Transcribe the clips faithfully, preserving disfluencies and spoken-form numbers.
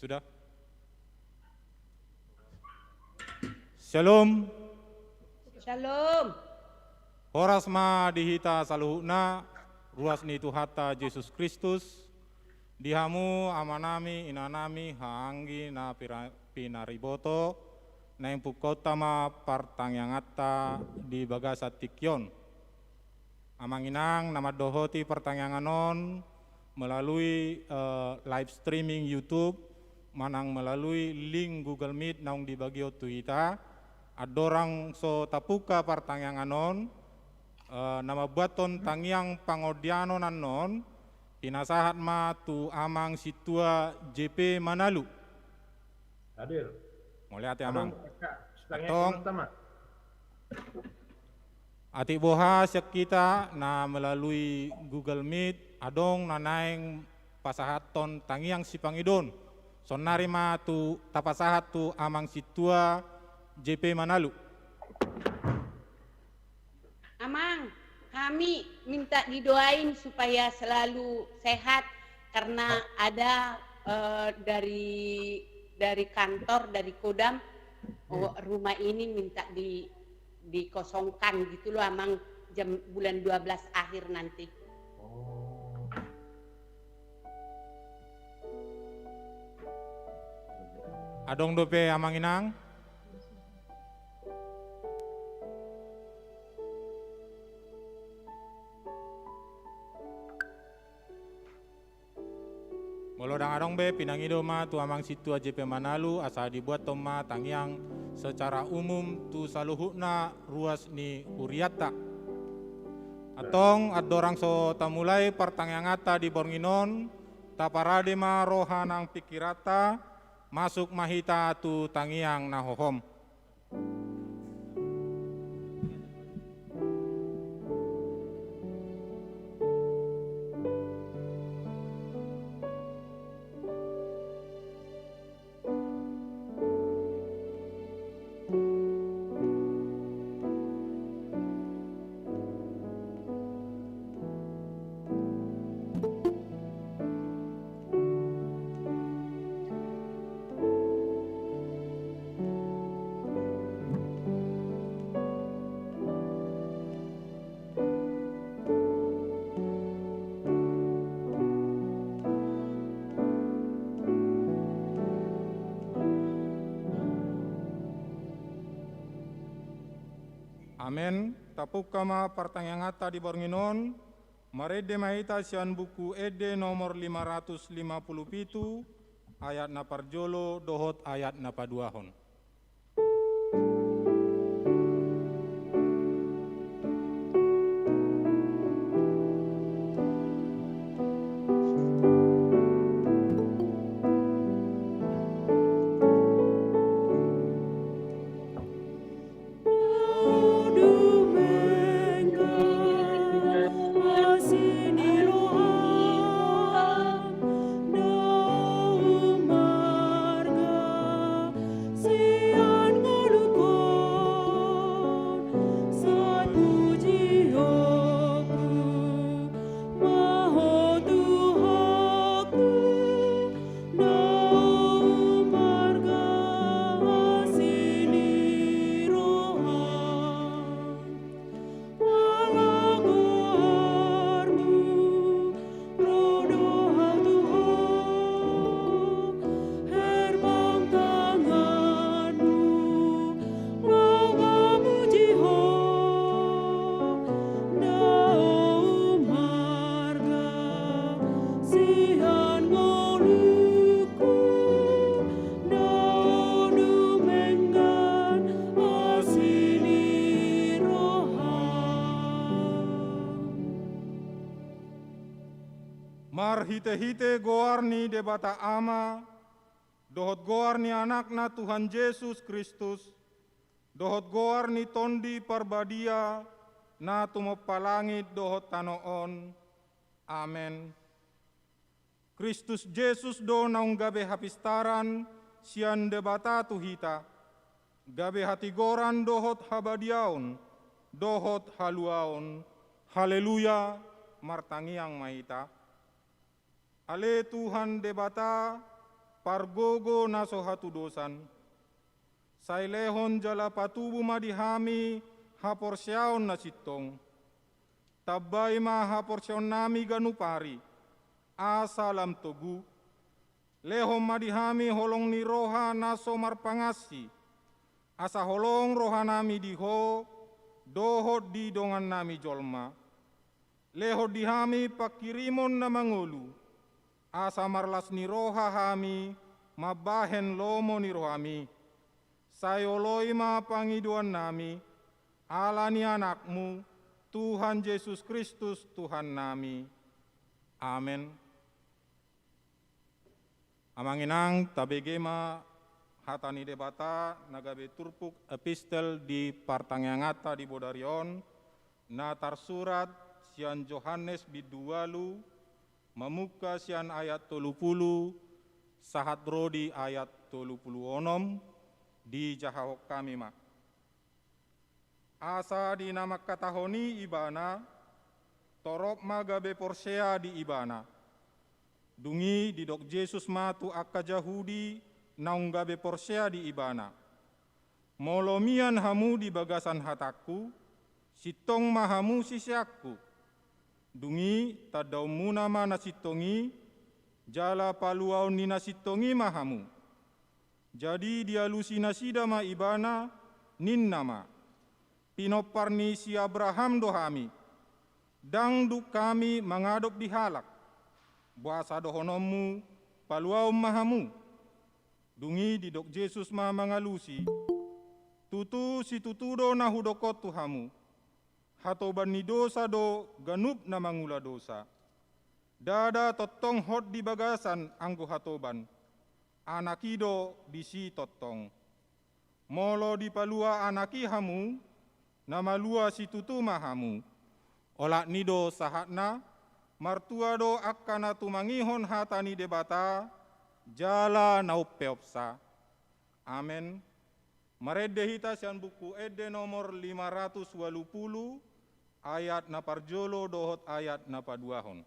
Sudah? Shalom. Shalom. Horas ma di hita saluhutna, ruas ni Tuhanta Jesus Kristus, di hamu amanami, inanami, haha anggi na pira-, pinariboto, naeng pungkaonta ma partangianganta di bagasan tingki on. Amang inang na mandohoti partangiangan on melalui, eh, live streaming YouTube, manang melalui link Google Meet naung dibagihon tu hita, andorang so tapungka partangiangan on, eh, na mambuathon tangiang pangondianon annon, pinasahat ma tu Amang Sintua J P Manalu. Hadir. Mauliate, Amang. Antong, atik boha sian hita na melalui Google Meet, adong na naeng pasahathon tangiang sipangidoon. Saonnari ma tu tapasahat tu Amang Sintua J P Manalu. Amang, kami minta didoain supaya selalu sehat karena ada, eh, dari, dari kantor, dari Kodam, oh, rumah ini minta di, dikosongkan gitu loh, Amang, jam bulan dua belas akhir nanti. Oh. Adong dope, Amang Inang? Molo ndang adong be, pinangido ma tu Amang Sintua J P Manalu asa dibuathon ma tangiang secara umum tu saluhutna ruas ni hurianta. Antong, andorang so tamulai partangianganta di borngin on, taparade ma roha nang pingkiranta, masuk ma hita tu tangiang na hohom. Amen. Tapungka ma partangianganta di borngin on. Marende ma hita sian Buku Ende nomor lima ratus lima puluh pitu, ayat na parjolo dohot ayat na paduahon. Marhitehite goar ni Debata Ama, dohot goar ni Anakna Tuhan Jesus Kristus, dohot goar ni Tondi Parbadia, na tumompa langit dohot tano on. Amen. Kristus Jesus do naung gabe hapistaran sian Debata tu hita, gabe hatigoran dohot habadiaon, dohot haluaon. Haleluya, martangiang ma hita. Ale Tuhan Debata, pargogo na so hatudosan, sai lehon jala patubu ma di hami haporseaon na sintong. Tambai ma haporseaonnami ganup ari, asa lam togu. Lehon ma di hami holong ni roha na so marpangansi, asa holong rohanami di Ho, dohot di dongannami jolma. Lehon di hami pangkirimon na mangolu, asa marlas ni roha hami mambahen lomo ni rohami. Sai oloi ma pangidoannami, ala ni Anakmu, Tuhan Jesus Kristus, Tuhannami. Amen. Amang inang, tabege ma hata ni Debata na gabe turpuk epistel di partangianganta di bodari on, na tarsurat sian Johannes bindu ualu, mamungka sian ayat tolu pulu sahat ro di ayat tolu pulu onom. Dijahahon hami ma. Asa di na mangkatahon i Ibana, torop ma gabe porsea di Ibana. Dung i didok Jesus ma tu angka Jahudi naung gabe porsea di Ibana: Molo mian hamu di bagasan hatangku, sintong ma hamu siseanku. Dung i tandaonmuna ma na sintong i, jala paluaon ni na sintong i ma hamu. Jadi dialusi nasida ma Ibana, ninna ma: Pinompar ni si Abraham do hami. Ndang dung hami mangadop di halak. Boasa dohononmu: Paluaon ma hamu? Dung i didok Jesus ma mangalusi: Tutu situtu do na hudok on tu hamu: Hatoban ni dosa do ganup na mangula dosa. Ndada tongtong hot di bagasan anggo hatoban, Anak i do disi tongtong. Molo dipalua Anak i hamu, na malua situtu ma hamu. Olat ni do sahatna, martua do angka na tumangihon hata ni Debata, jala na umpeopsa. Amen. Marende hita sian Buku Ende nomor lima ratus ualu pulu, ayat na parjolo dohot ayat na paduahon.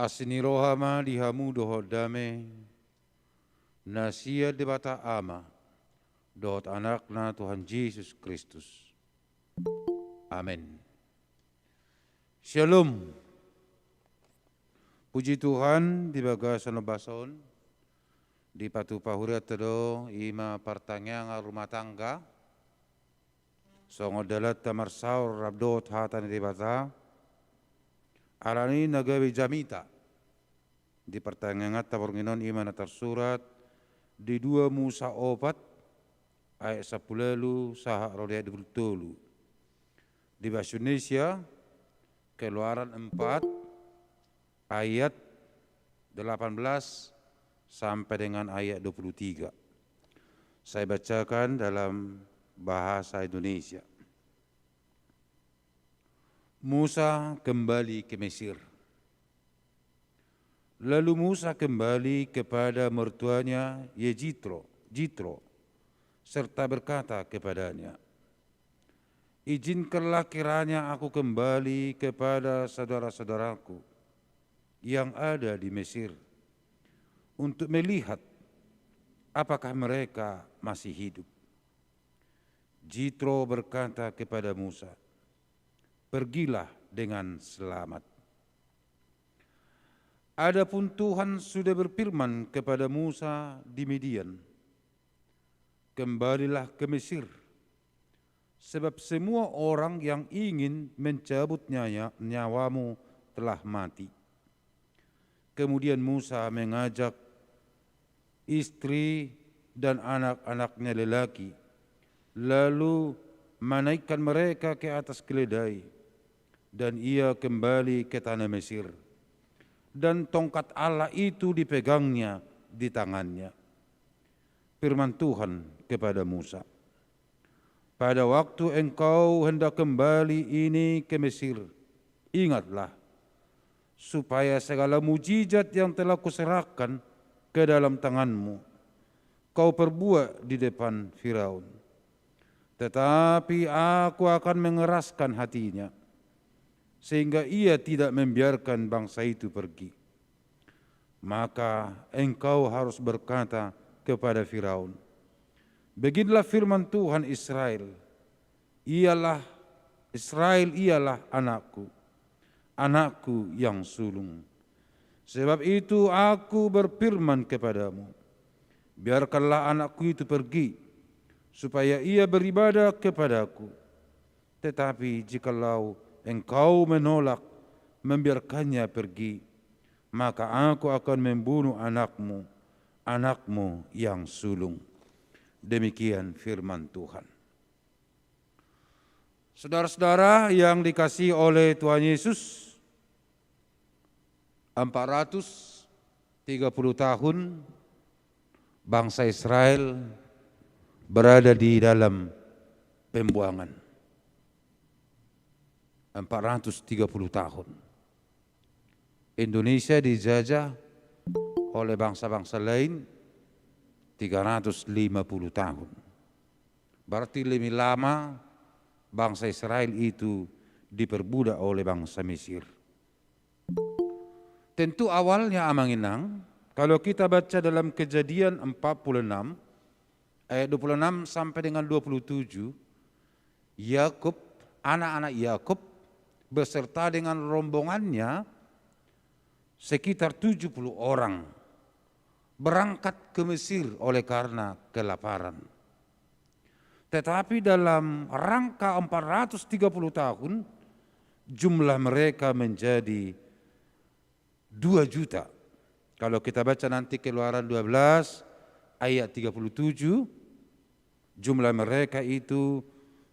Asi ni roha ma di hamu dohot dame, na sian Debata Ama dohot Anakna Tuhan Jesus Kristus. Amen. Shalom. Puji Tuhan, di bagasan ombas on dipatupa hurianta do i ma partangiangan rumah tangga. Songon dalanta marsaor rap dohot hata ni Debata, alani na gabe jamita di partangianganta borngin on i ma na tarsurat di dua Musa opat ayat sampulu ualu sahat ro di ayat dua pulu tolu. Di bahasa Indonesia, Keluaran empat ayat delapan belas sampai dengan ayat dua puluh tiga. Saya bacakan dalam bahasa Indonesia. Musa kembali ke Mesir. Lalu Musa kembali kepada mertuanya Yejitro, Jitro, serta berkata kepadanya, "Izinkanlah kiranya aku kembali kepada saudara-saudaraku yang ada di Mesir, untuk melihat apakah mereka masih hidup." Jitro berkata kepada Musa, "Pergilah dengan selamat." Adapun Tuhan sudah berfirman kepada Musa di Midian, "Kembalilah ke Mesir, sebab semua orang yang ingin mencabut nyaya-, nyawamu telah mati." Kemudian Musa mengajak istri dan anak-anaknya lelaki, lalu menaikkan mereka ke atas keledai, dan ia kembali ke tanah Mesir. Dan tongkat Allah itu dipegangnya di tangannya. Firman Tuhan kepada Musa, "Pada waktu engkau hendak kembali ini ke Mesir, ingatlah, supaya segala mujizat yang telah kuserahkan ke dalam tanganmu, kau perbuat di depan Firaun. Tetapi aku akan mengeraskan hatinya, sehingga ia tidak membiarkan bangsa itu pergi. Maka engkau harus berkata kepada Firaun, 'Beginilah firman Tuhan Israel, ialah, Israel ialah anakku, anakku yang sulung. Sebab itu aku berfirman kepadamu, biarkanlah anakku itu pergi, supaya ia beribadah kepadaku. Tetapi jikalau engkau menolak membiarkannya pergi, maka aku akan membunuh anakmu, anakmu yang sulung.'" Demikian firman Tuhan. Saudara-saudara yang dikasihi oleh Tuhan Yesus, empat ratus tiga puluh tahun bangsa Israel berada di dalam pembuangan. Empat ratus tiga puluh tahun. Indonesia dijajah oleh bangsa-bangsa lain tiga ratus lima puluh tahun. Berarti lebih lama bangsa Israel itu diperbudak oleh bangsa Mesir. Tentu awalnya, Amang Inang, kalau kita baca dalam Kejadian empat puluh enam, ayat dua puluh enam sampai dengan dua puluh tujuh, Yakub, anak-anak Yakub beserta dengan rombongannya sekitar tujuh puluh orang berangkat ke Mesir oleh karena kelaparan. Tetapi dalam rangka empat ratus tiga puluh tahun, jumlah mereka menjadi dua juta. Kalau kita baca nanti Keluaran dua belas ayat tiga puluh tujuh, jumlah mereka itu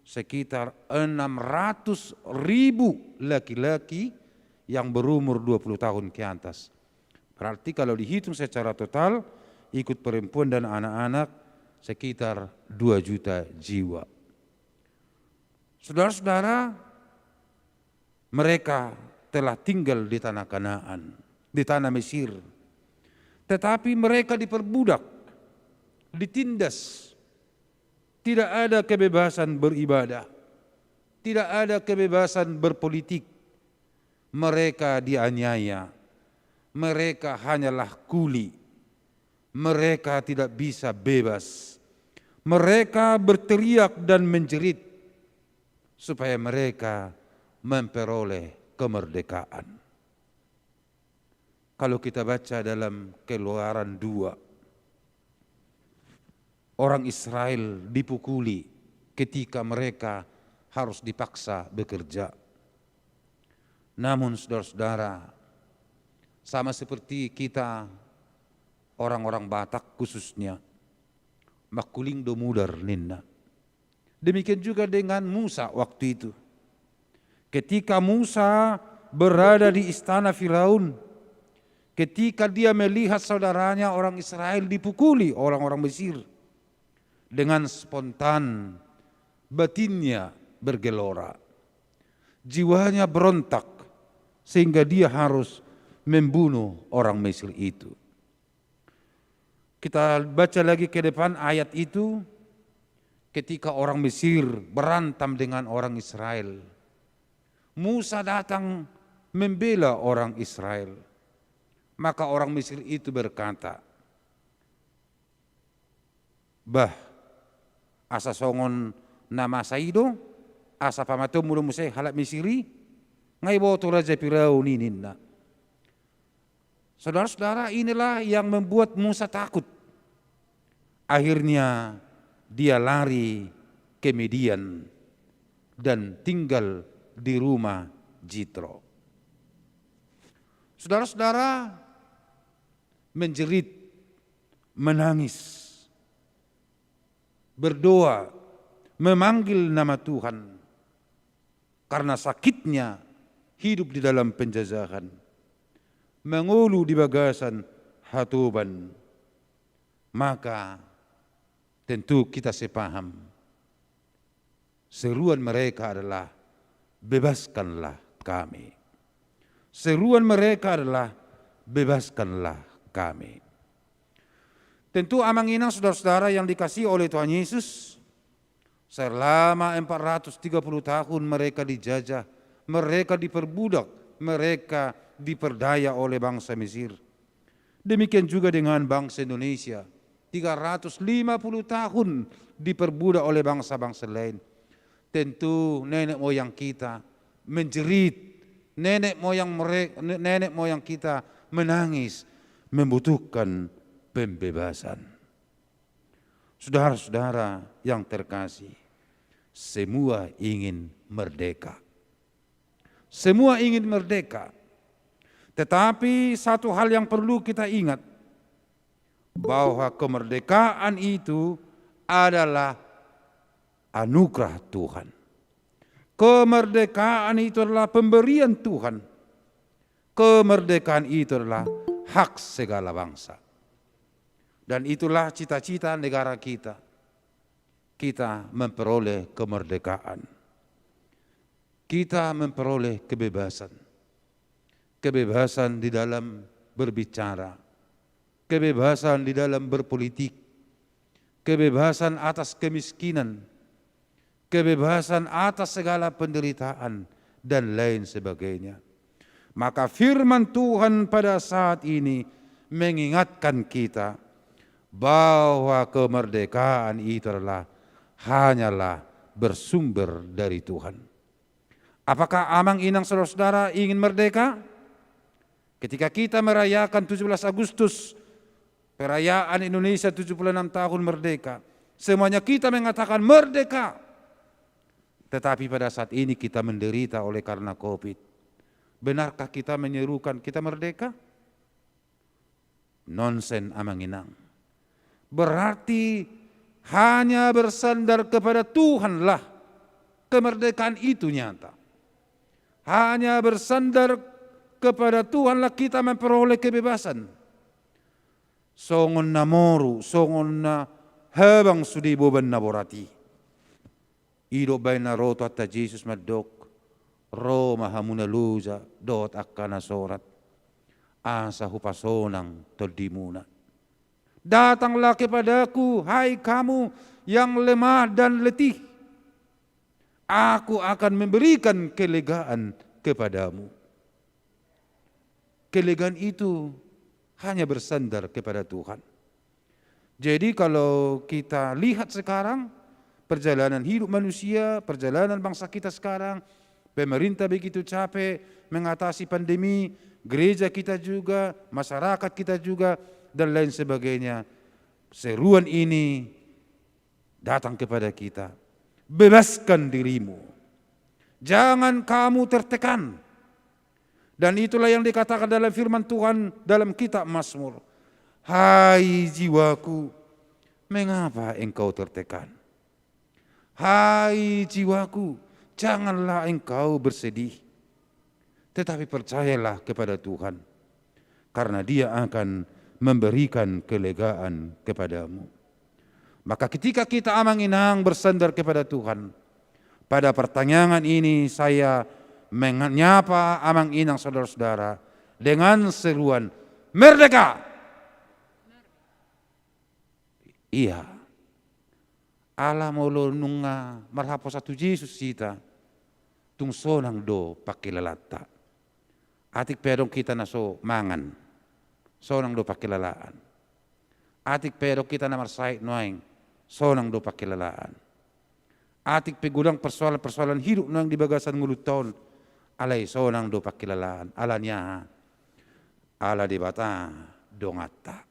sekitar enam ratus ribu laki-laki yang berumur dua puluh tahun ke atas. Berarti kalau dihitung secara total, ikut perempuan dan anak-anak, sekitar dua juta jiwa. Saudara-saudara, mereka telah tinggal di tanah Kanaan, di tanah Mesir. Tetapi mereka diperbudak, ditindas. Tidak ada kebebasan beribadah, tidak ada kebebasan berpolitik. Mereka dianiaya, mereka hanyalah kuli. Mereka tidak bisa bebas. Mereka berteriak dan menjerit supaya mereka memperoleh kemerdekaan. Kalau kita baca dalam Keluaran dua, orang Israel dipukuli ketika mereka harus dipaksa bekerja. Namun, saudara-saudara, sama seperti kita, orang-orang Batak khususnya, mangkuling do mudar ninna. Demikian juga dengan Musa waktu itu. Ketika Musa berada di istana Firaun, ketika dia melihat saudaranya orang Israel dipukuli orang-orang Mesir, dengan spontan batinnya bergelora. Jiwanya berontak sehingga dia harus membunuh orang Mesir itu. Kita baca lagi ke depan ayat itu, ketika orang Mesir berantem dengan orang Israel. Musa datang membela orang Israel. Maka orang Mesir itu berkata, "Bah, asa songon na masa i do, asa pamatomu do muse halak Mesir i, nga iboto raja Firaun i," ninna. Saudara-saudara, inilah yang membuat Musa takut. Akhirnya dia lari ke Midian dan tinggal di rumah Jitro. Saudara-saudara, menjerit, menangis, berdoa, memanggil nama Tuhan. Karena sakitnya hidup di dalam penjajahan, mangolu di bagasan hatoban, maka tentu kita sepaham. Seruan mereka adalah, "Bebaskanlah kami." Seruan mereka adalah, "Bebaskanlah kami." Tentu, amang inang, saudara-saudara yang dikasihi oleh Tuhan Yesus, selama empat ratus tiga puluh tahun mereka dijajah, mereka diperbudak, mereka diperdaya oleh bangsa Mesir. Demikian juga dengan bangsa Indonesia, tiga ratus lima puluh tahun diperbudak oleh bangsa-bangsa lain. Tentu nenek moyang kita menjerit, nenek moyang mere-, nenek moyang kita menangis, membutuhkan pembebasan. Saudara-saudara yang terkasih, semua ingin merdeka. Semua ingin merdeka. Tetapi satu hal yang perlu kita ingat, bahwa kemerdekaan itu adalah anugerah Tuhan. Kemerdekaan itu adalah pemberian Tuhan. Kemerdekaan itu adalah hak segala bangsa. Dan itulah cita-cita negara kita. Kita memperoleh kemerdekaan. Kita memperoleh kebebasan. Kebebasan di dalam berbicara, kebebasan di dalam berpolitik, kebebasan atas kemiskinan, kebebasan atas segala penderitaan, dan lain sebagainya. Maka firman Tuhan pada saat ini mengingatkan kita bahwa kemerdekaan itu adalah, hanyalah bersumber dari Tuhan. Apakah amang inang saudara-saudara ingin merdeka? Ketika kita merayakan tujuh belas Agustus, perayaan Indonesia tujuh puluh enam tahun merdeka, semuanya kita mengatakan merdeka. Tetapi pada saat ini kita menderita oleh karena covid. Benarkah kita menyerukan kita merdeka? Nonsen, amang inang. Berarti hanya bersandar kepada Tuhanlah kemerdekaan itu nyata. Hanya bersandar kepada Tuhanlah kita memperoleh kebebasan. Songon na moru, songon na habang sude iboban na borat i. I do umbahen na ro Tuhanta Jesus mandok, "Ro ma hamu na loja dohot angka na sorat, asa hupasonang tondimuna. Datanglah kepada-Ku, hai kamu yang lemah dan letih. Aku akan memberikan kelegaan kepadamu." Kelegaan itu hanya bersandar kepada Tuhan. Jadi, kalau kita lihat sekarang, perjalanan hidup manusia, perjalanan bangsa kita sekarang, pemerintah begitu capek mengatasi pandemi, gereja kita juga, masyarakat kita juga, dan lain sebagainya. Seruan ini datang kepada kita, "Bebaskan dirimu. Jangan kamu tertekan." Dan itulah yang dikatakan dalam firman Tuhan dalam kitab Mazmur, "Hai jiwaku, mengapa engkau tertekan? Hai jiwaku, janganlah engkau bersedih. Tetapi percayalah kepada Tuhan, karena Dia akan memberikan kelegaan kepadamu." Maka ketika kita, amang inang, bersandar kepada Tuhan, pada partangiangan ini saya menyapa amang inang saudara-saudara dengan seruan, "Merdeka!" Ia, ala molo nunga marhaposan tu Jesus hita, tung sonang do pangkilalanta. Atik pe adong hita na so mangan, sonang do pangkilalaan. Atik pe adong hita na marsahit nuaeng, sonang do pangkilalaan. Atik pe godang persoalan-persoalan hidup nuaeng di bagasan ngolunta on, alai sonang do pangkilalaan. Ala ni aha? Ala Debata donganta.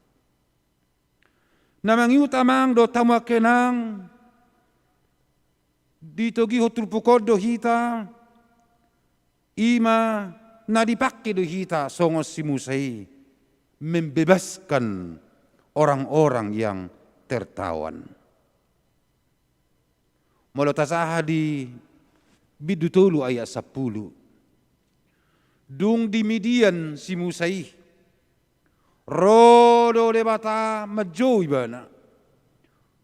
Na mangihut amang dohot hamu angka inang, ditogihon turpuk on do hita, i ma na dipangke do hita songon si Musa i, membebaskan orang-orang yang tertawan. Molo tajaha di bindu tolu ayat sampulu. Dung di Midian si Musa i, ro do Debata manjou ibana.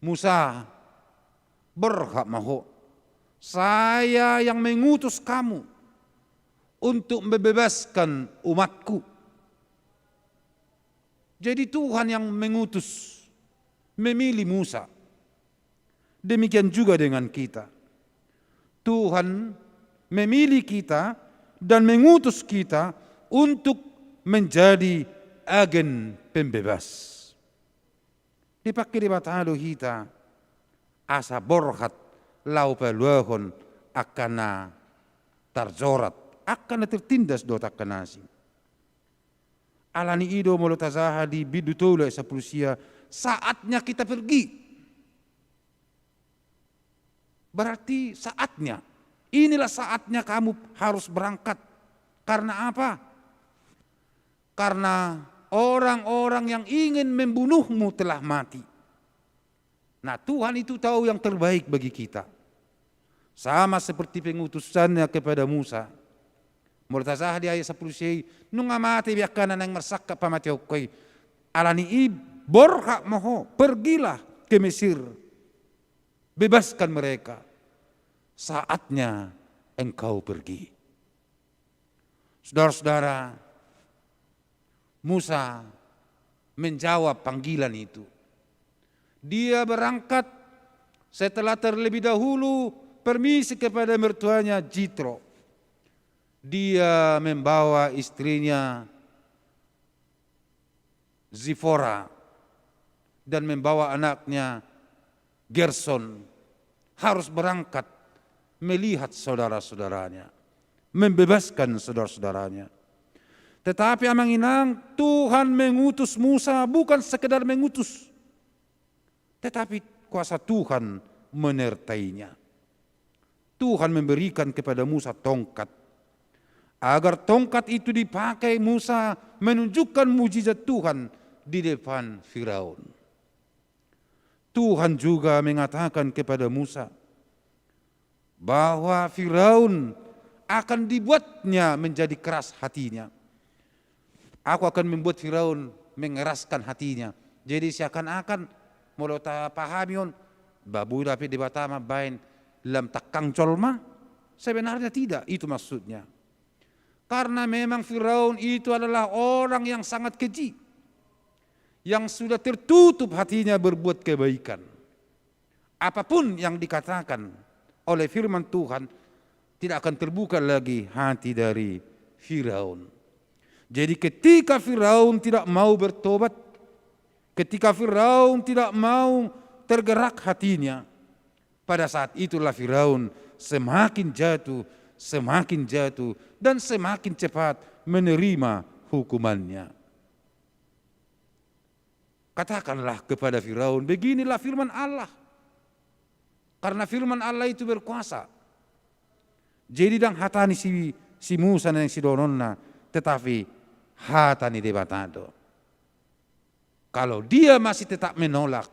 "Musa, borhat ma ho. Saya yang mengutus kamu untuk membebaskan umatku." Jadi Tuhan yang mengutus, memilih Musa. Demikian juga dengan kita. Tuhan memilih kita dan mengutus kita untuk menjadi agen pembebas. Dipangke Debata do hita asa borhat laho paluahon angka na tarjorat, angka na tertindas dohot angka na asing. Ala ni i do molo tajaha di bindu tolu ayat sampulu sia, saatnya kita pergi. Berarti saatnya. Inilah saatnya kamu harus berangkat. Karena apa? Karena orang-orang yang ingin membunuhmu telah mati. Nah, Tuhan itu tahu yang terbaik bagi kita. Sama seperti pengutusannya kepada Musa. Molo tajaha di ayat sampulu sia i, nunga mate be angka na naeng marsangkap pamateonku i. Ala ni i, borhat ma ho, pergilah ke Mesir. Bebaskan mereka. Saatnya engkau pergi. Saudara-saudara, Musa menjawab panggilan itu. Dia berangkat setelah terlebih dahulu permisi kepada mertuanya Jitro. Dia membawa istrinya Zipora dan membawa anaknya Gerson harus berangkat melihat saudara-saudaranya, membebaskan saudara-saudaranya. Tetapi amang inang, Tuhan mengutus Musa bukan sekedar mengutus, tetapi kuasa Tuhan menyertainya. Tuhan memberikan kepada Musa tongkat, agar tongkat itu dipakai Musa menunjukkan mujizat Tuhan di depan Firaun. Tuhan juga mengatakan kepada Musa bahwa Firaun akan dibuatnya menjadi keras hatinya. Aku akan membuat Firaun mengeraskan hatinya. Jadi seakan-akan molo tapahami on, ba boi dope Debata mambaen lam tangkang jolma. Sebenarnya tidak itu maksudnya. Karena memang Firaun itu adalah orang yang sangat keji, yang sudah tertutup hatinya berbuat kebaikan. Apapun yang dikatakan oleh firman Tuhan, tidak akan terbuka lagi hati dari Firaun. Jadi ketika Firaun tidak mau bertobat, ketika Firaun tidak mau tergerak hatinya, pada saat itulah Firaun semakin jatuh, semakin jatuh, dan semakin cepat menerima hukumannya. Katakanlah kepada Firaun, "Beginilah firman Allah." Karena firman Allah itu berkuasa. Jadi ndang hata ni si, si Musa na naeng sidohononna, tetapi hata ni Debata do. Kalau dia masih tetap menolak,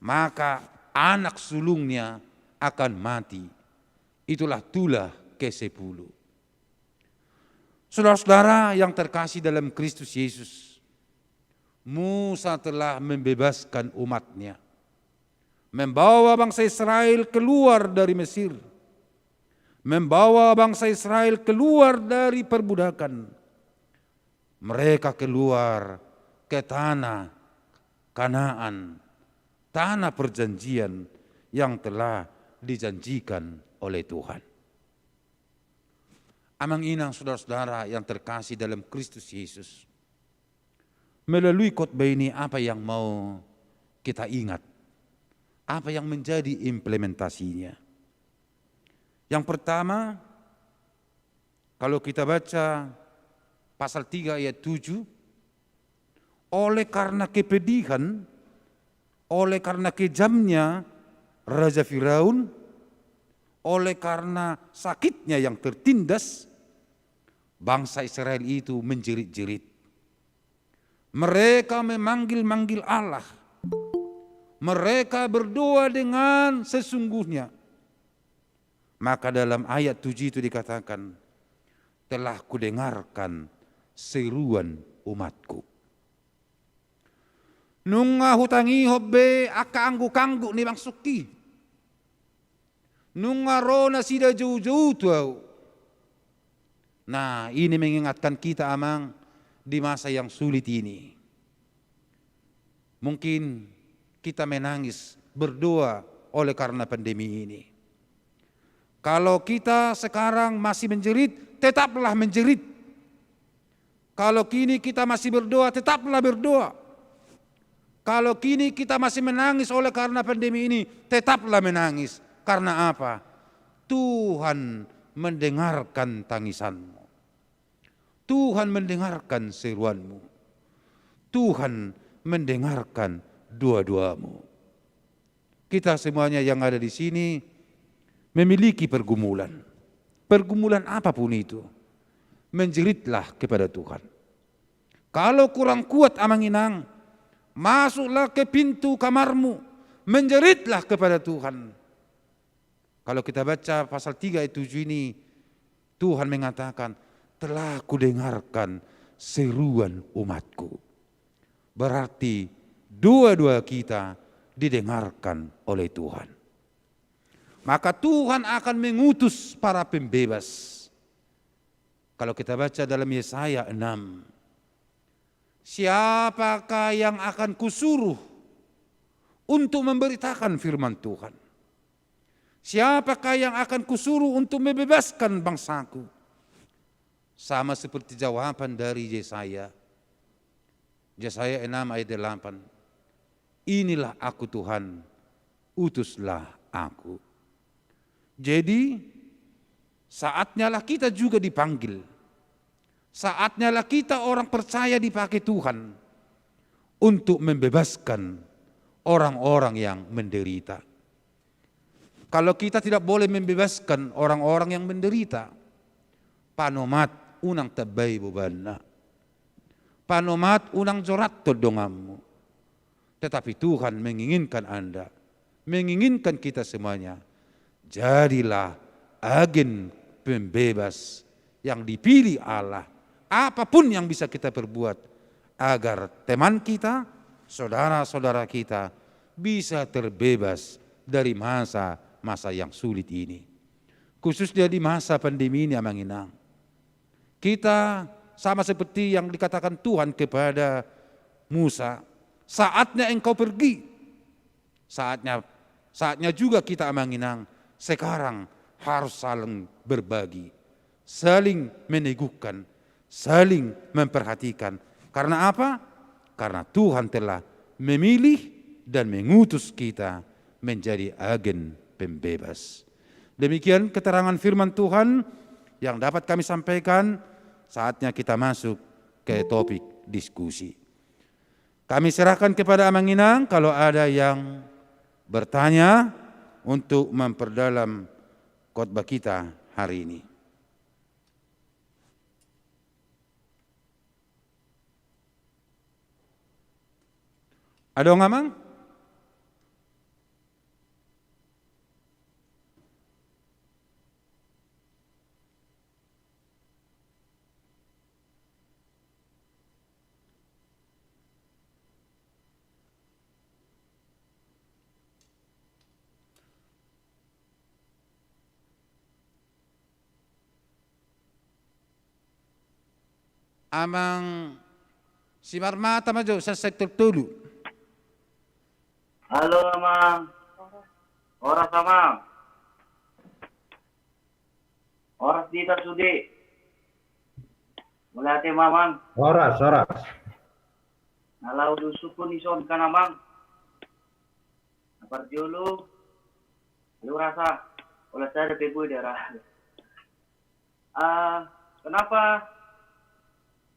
maka anak sulungnya akan mati. Itulah tulah kesepuluh. Saudara-saudara yang terkasih dalam Kristus Yesus, Musa telah membebaskan umatnya, membawa bangsa Israel keluar dari Mesir. membawa bangsa Israel keluar dari perbudakan. Mereka keluar ke tanah Kanaan, tanah perjanjian yang telah dijanjikan oleh Tuhan. Amang inang, saudara-saudara yang terkasih dalam Kristus Yesus, melalui khotbah ini apa yang mau kita ingat? Apa yang menjadi implementasinya? Yang pertama, kalau kita baca pasal tiga ayat tujuh, oleh karena kepedihan, oleh karena kejamnya Raja Firaun, oleh karena sakitnya yang tertindas, bangsa Israel itu menjerit-jerit. Mereka memanggil-manggil Allah. Mereka berdoa dengan sesungguhnya. Maka dalam ayat tujuh itu dikatakan, "Telah kudengarkan seruan umatku." Nunga hutangihon be angka angguk-angguk ni bangsongki. Nunga ro nasida jou-jou tu ahu. Nah, ini mengingatkan kita, amang, di masa yang sulit ini. Mungkin kita menangis, berdoa oleh karena pandemi ini. Kalau kita sekarang masih menjerit, tetaplah menjerit. Kalau kini kita masih berdoa, tetaplah berdoa. Kalau kini kita masih menangis oleh karena pandemi ini, tetaplah menangis. Karena apa? Tuhan mendengarkan tangisanmu. Tuhan mendengarkan seruanmu. Tuhan mendengarkan doa-doamu. Kita semuanya yang ada di sini memiliki pergumulan. Pergumulan apapun itu, menjeritlah kepada Tuhan. Kalau kurang kuat, amang inang, masuklah ke pintu kamarmu, menjeritlah kepada Tuhan. Kalau kita baca pasal tiga ayat tujuh ini, Tuhan mengatakan, "Telah kudengarkan seruan umatku." Berarti doa-doa kita didengarkan oleh Tuhan. Maka Tuhan akan mengutus para pembebas. Kalau kita baca dalam Yesaya enam, "Siapakah yang akan kusuruh untuk memberitakan firman Tuhan? Siapakah yang akan kusuruh untuk membebaskan bangsaku?" Sama seperti jawaban dari Yesaya. Yesaya enam ayat delapan. "Inilah aku Tuhan, utuslah aku." Jadi, saatnyalah kita juga dipanggil. Saatnyalah kita orang percaya dipakai Tuhan untuk membebaskan orang-orang yang menderita. Kalau kita tidak boleh membebaskan orang-orang yang menderita, panomat unang tambai bobanna. Panomat unang jorat tu donganmu. Tetapi Tuhan menginginkan Anda, menginginkan kita semuanya, jadilah agen pembebas yang dipilih Allah. Apapun yang bisa kita perbuat agar teman kita, saudara-saudara kita bisa terbebas dari masa-masa yang sulit ini. Khususnya di masa pandemi ini, amang inang. Kita sama seperti yang dikatakan Tuhan kepada Musa, "Saatnya engkau pergi." Saatnya, saatnya juga kita, amang inang, sekarang harus saling berbagi, saling meneguhkan, saling memperhatikan. Karena apa? Karena Tuhan telah memilih dan mengutus kita menjadi agen pembebas. Demikian keterangan firman Tuhan yang dapat kami sampaikan. Saatnya kita masuk ke topik diskusi. Kami serahkan kepada amang inang kalau ada yang bertanya untuk memperdalam khotbah kita hari ini. Adong, amang? Amang Simarmata ma jo, sian sektor tolu. Halo, Amang. Horas, Amang. Horas di hita sude. Mauliate ma, Amang. Horas, horas. Na laho do sungkun i son kan, Amang. Na parjolo, halo rasa, holan sada pe boi da ra. Ah, kenapa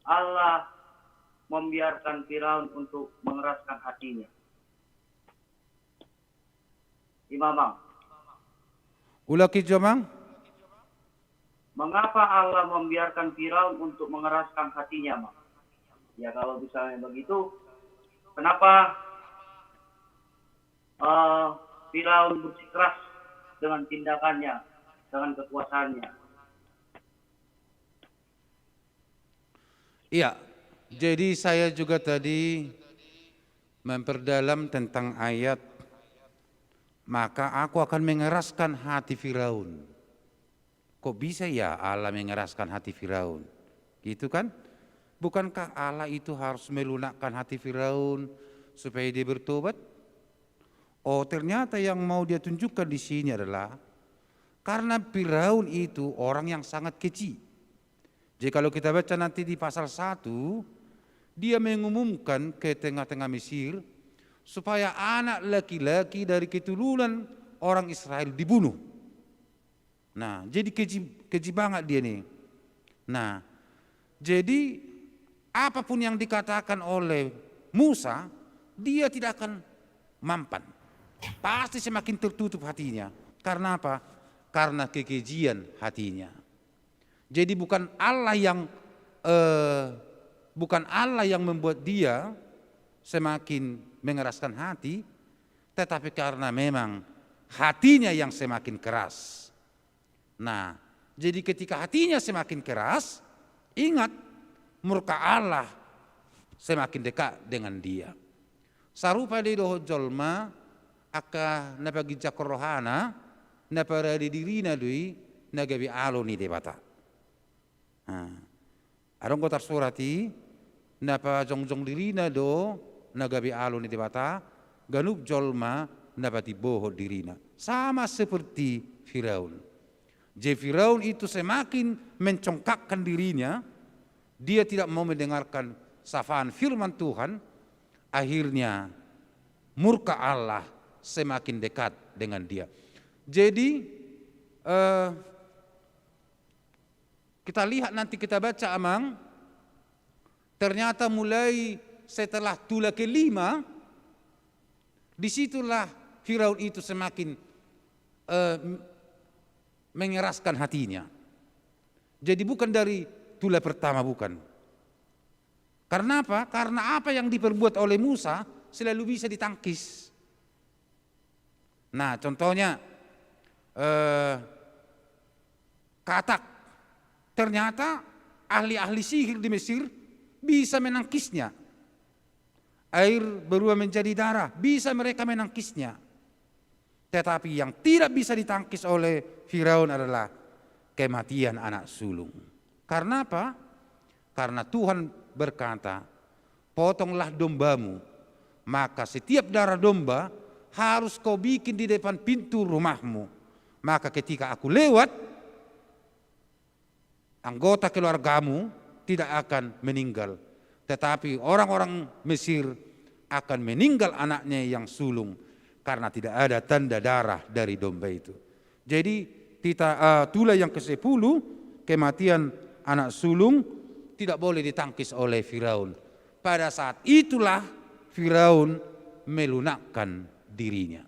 Allah membiarkan Firaun untuk mengeraskan hatinya? I ma, Amang. Ulang i jo, Amang. Mengapa Allah membiarkan Firaun untuk mengeraskan hatinya, Amang? Ya, kalau misalnya begitu, kenapa, eh, Firaun bersikeras dengan tindakannya, dengan kekuasaannya? Iya, jadi saya juga tadi memperdalam tentang ayat, "Maka Aku akan mengeraskan hati Firaun." Kok bisa ya Allah mengeraskan hati Firaun? Gitu kan? Bukankah Allah itu harus melunakkan hati Firaun supaya dia bertobat? Oh, ternyata yang mau dia tunjukkan di sini adalah karena Firaun itu orang yang sangat keji. Jadi, kalau kita baca nanti di pasal satu, dia mengumumkan ke tengah-tengah Mesir supaya anak laki-laki dari keturunan orang Israel dibunuh. Nah, jadi keji, keji banget dia nih. Nah, jadi apapun yang dikatakan oleh Musa, dia tidak akan mampan. Pasti semakin tertutup hatinya. Karena apa? Karena kekejian hatinya. Jadi bukan Allah yang, eh, bukan Allah yang membuat dia semakin mengeraskan hati, tetapi karena memang hatinya yang semakin keras. Nah, jadi ketika hatinya semakin keras, ingat, murka Allah semakin dekat dengan dia. Sarupa do i dohot jolma, angka na paginjangkon rohana, na parade dirina do i na gabe alo ni Debata. Nah, adong do tarsurat i, na pajongjong dirina do na gabe alo ni Debata, ganup jolma na patimbohon dirina. Sama seperti Firaun. Jadi Firaun itu semakin mencongkakkan dirinya, dia tidak mau mendengarkan sapaan firman Tuhan, akhirnya murka Allah semakin dekat dengan dia. Jadi, eh, kita lihat nanti, kita baca, Amang, ternyata mulai setelah tula kelima, disitulah Firaun itu semakin, eh, mengeraskan hatinya. Jadi bukan dari tula pertama, bukan. Karena apa? Karena apa yang diperbuat oleh Musa selalu bisa ditangkis. Nah, contohnya, eh, katak. Ternyata ahli-ahli sihir di Mesir bisa menangkisnya. Air berubah menjadi darah, bisa mereka menangkisnya. Tetapi yang tidak bisa ditangkis oleh Firaun adalah kematian anak sulung. Karena apa? Karena Tuhan berkata, "Potonglah dombamu, maka setiap darah domba harus kau bikin di depan pintu rumahmu. Maka ketika aku lewat, anggota keluargamu tidak akan meninggal, tetapi orang-orang Mesir akan meninggal anaknya yang sulung, karena tidak ada tanda darah dari domba itu." Jadi, tita-, eh, tula yang kesepuluh, kematian anak sulung, tidak boleh ditangkis oleh Firaun. Pada saat itulah Firaun melunakkan dirinya.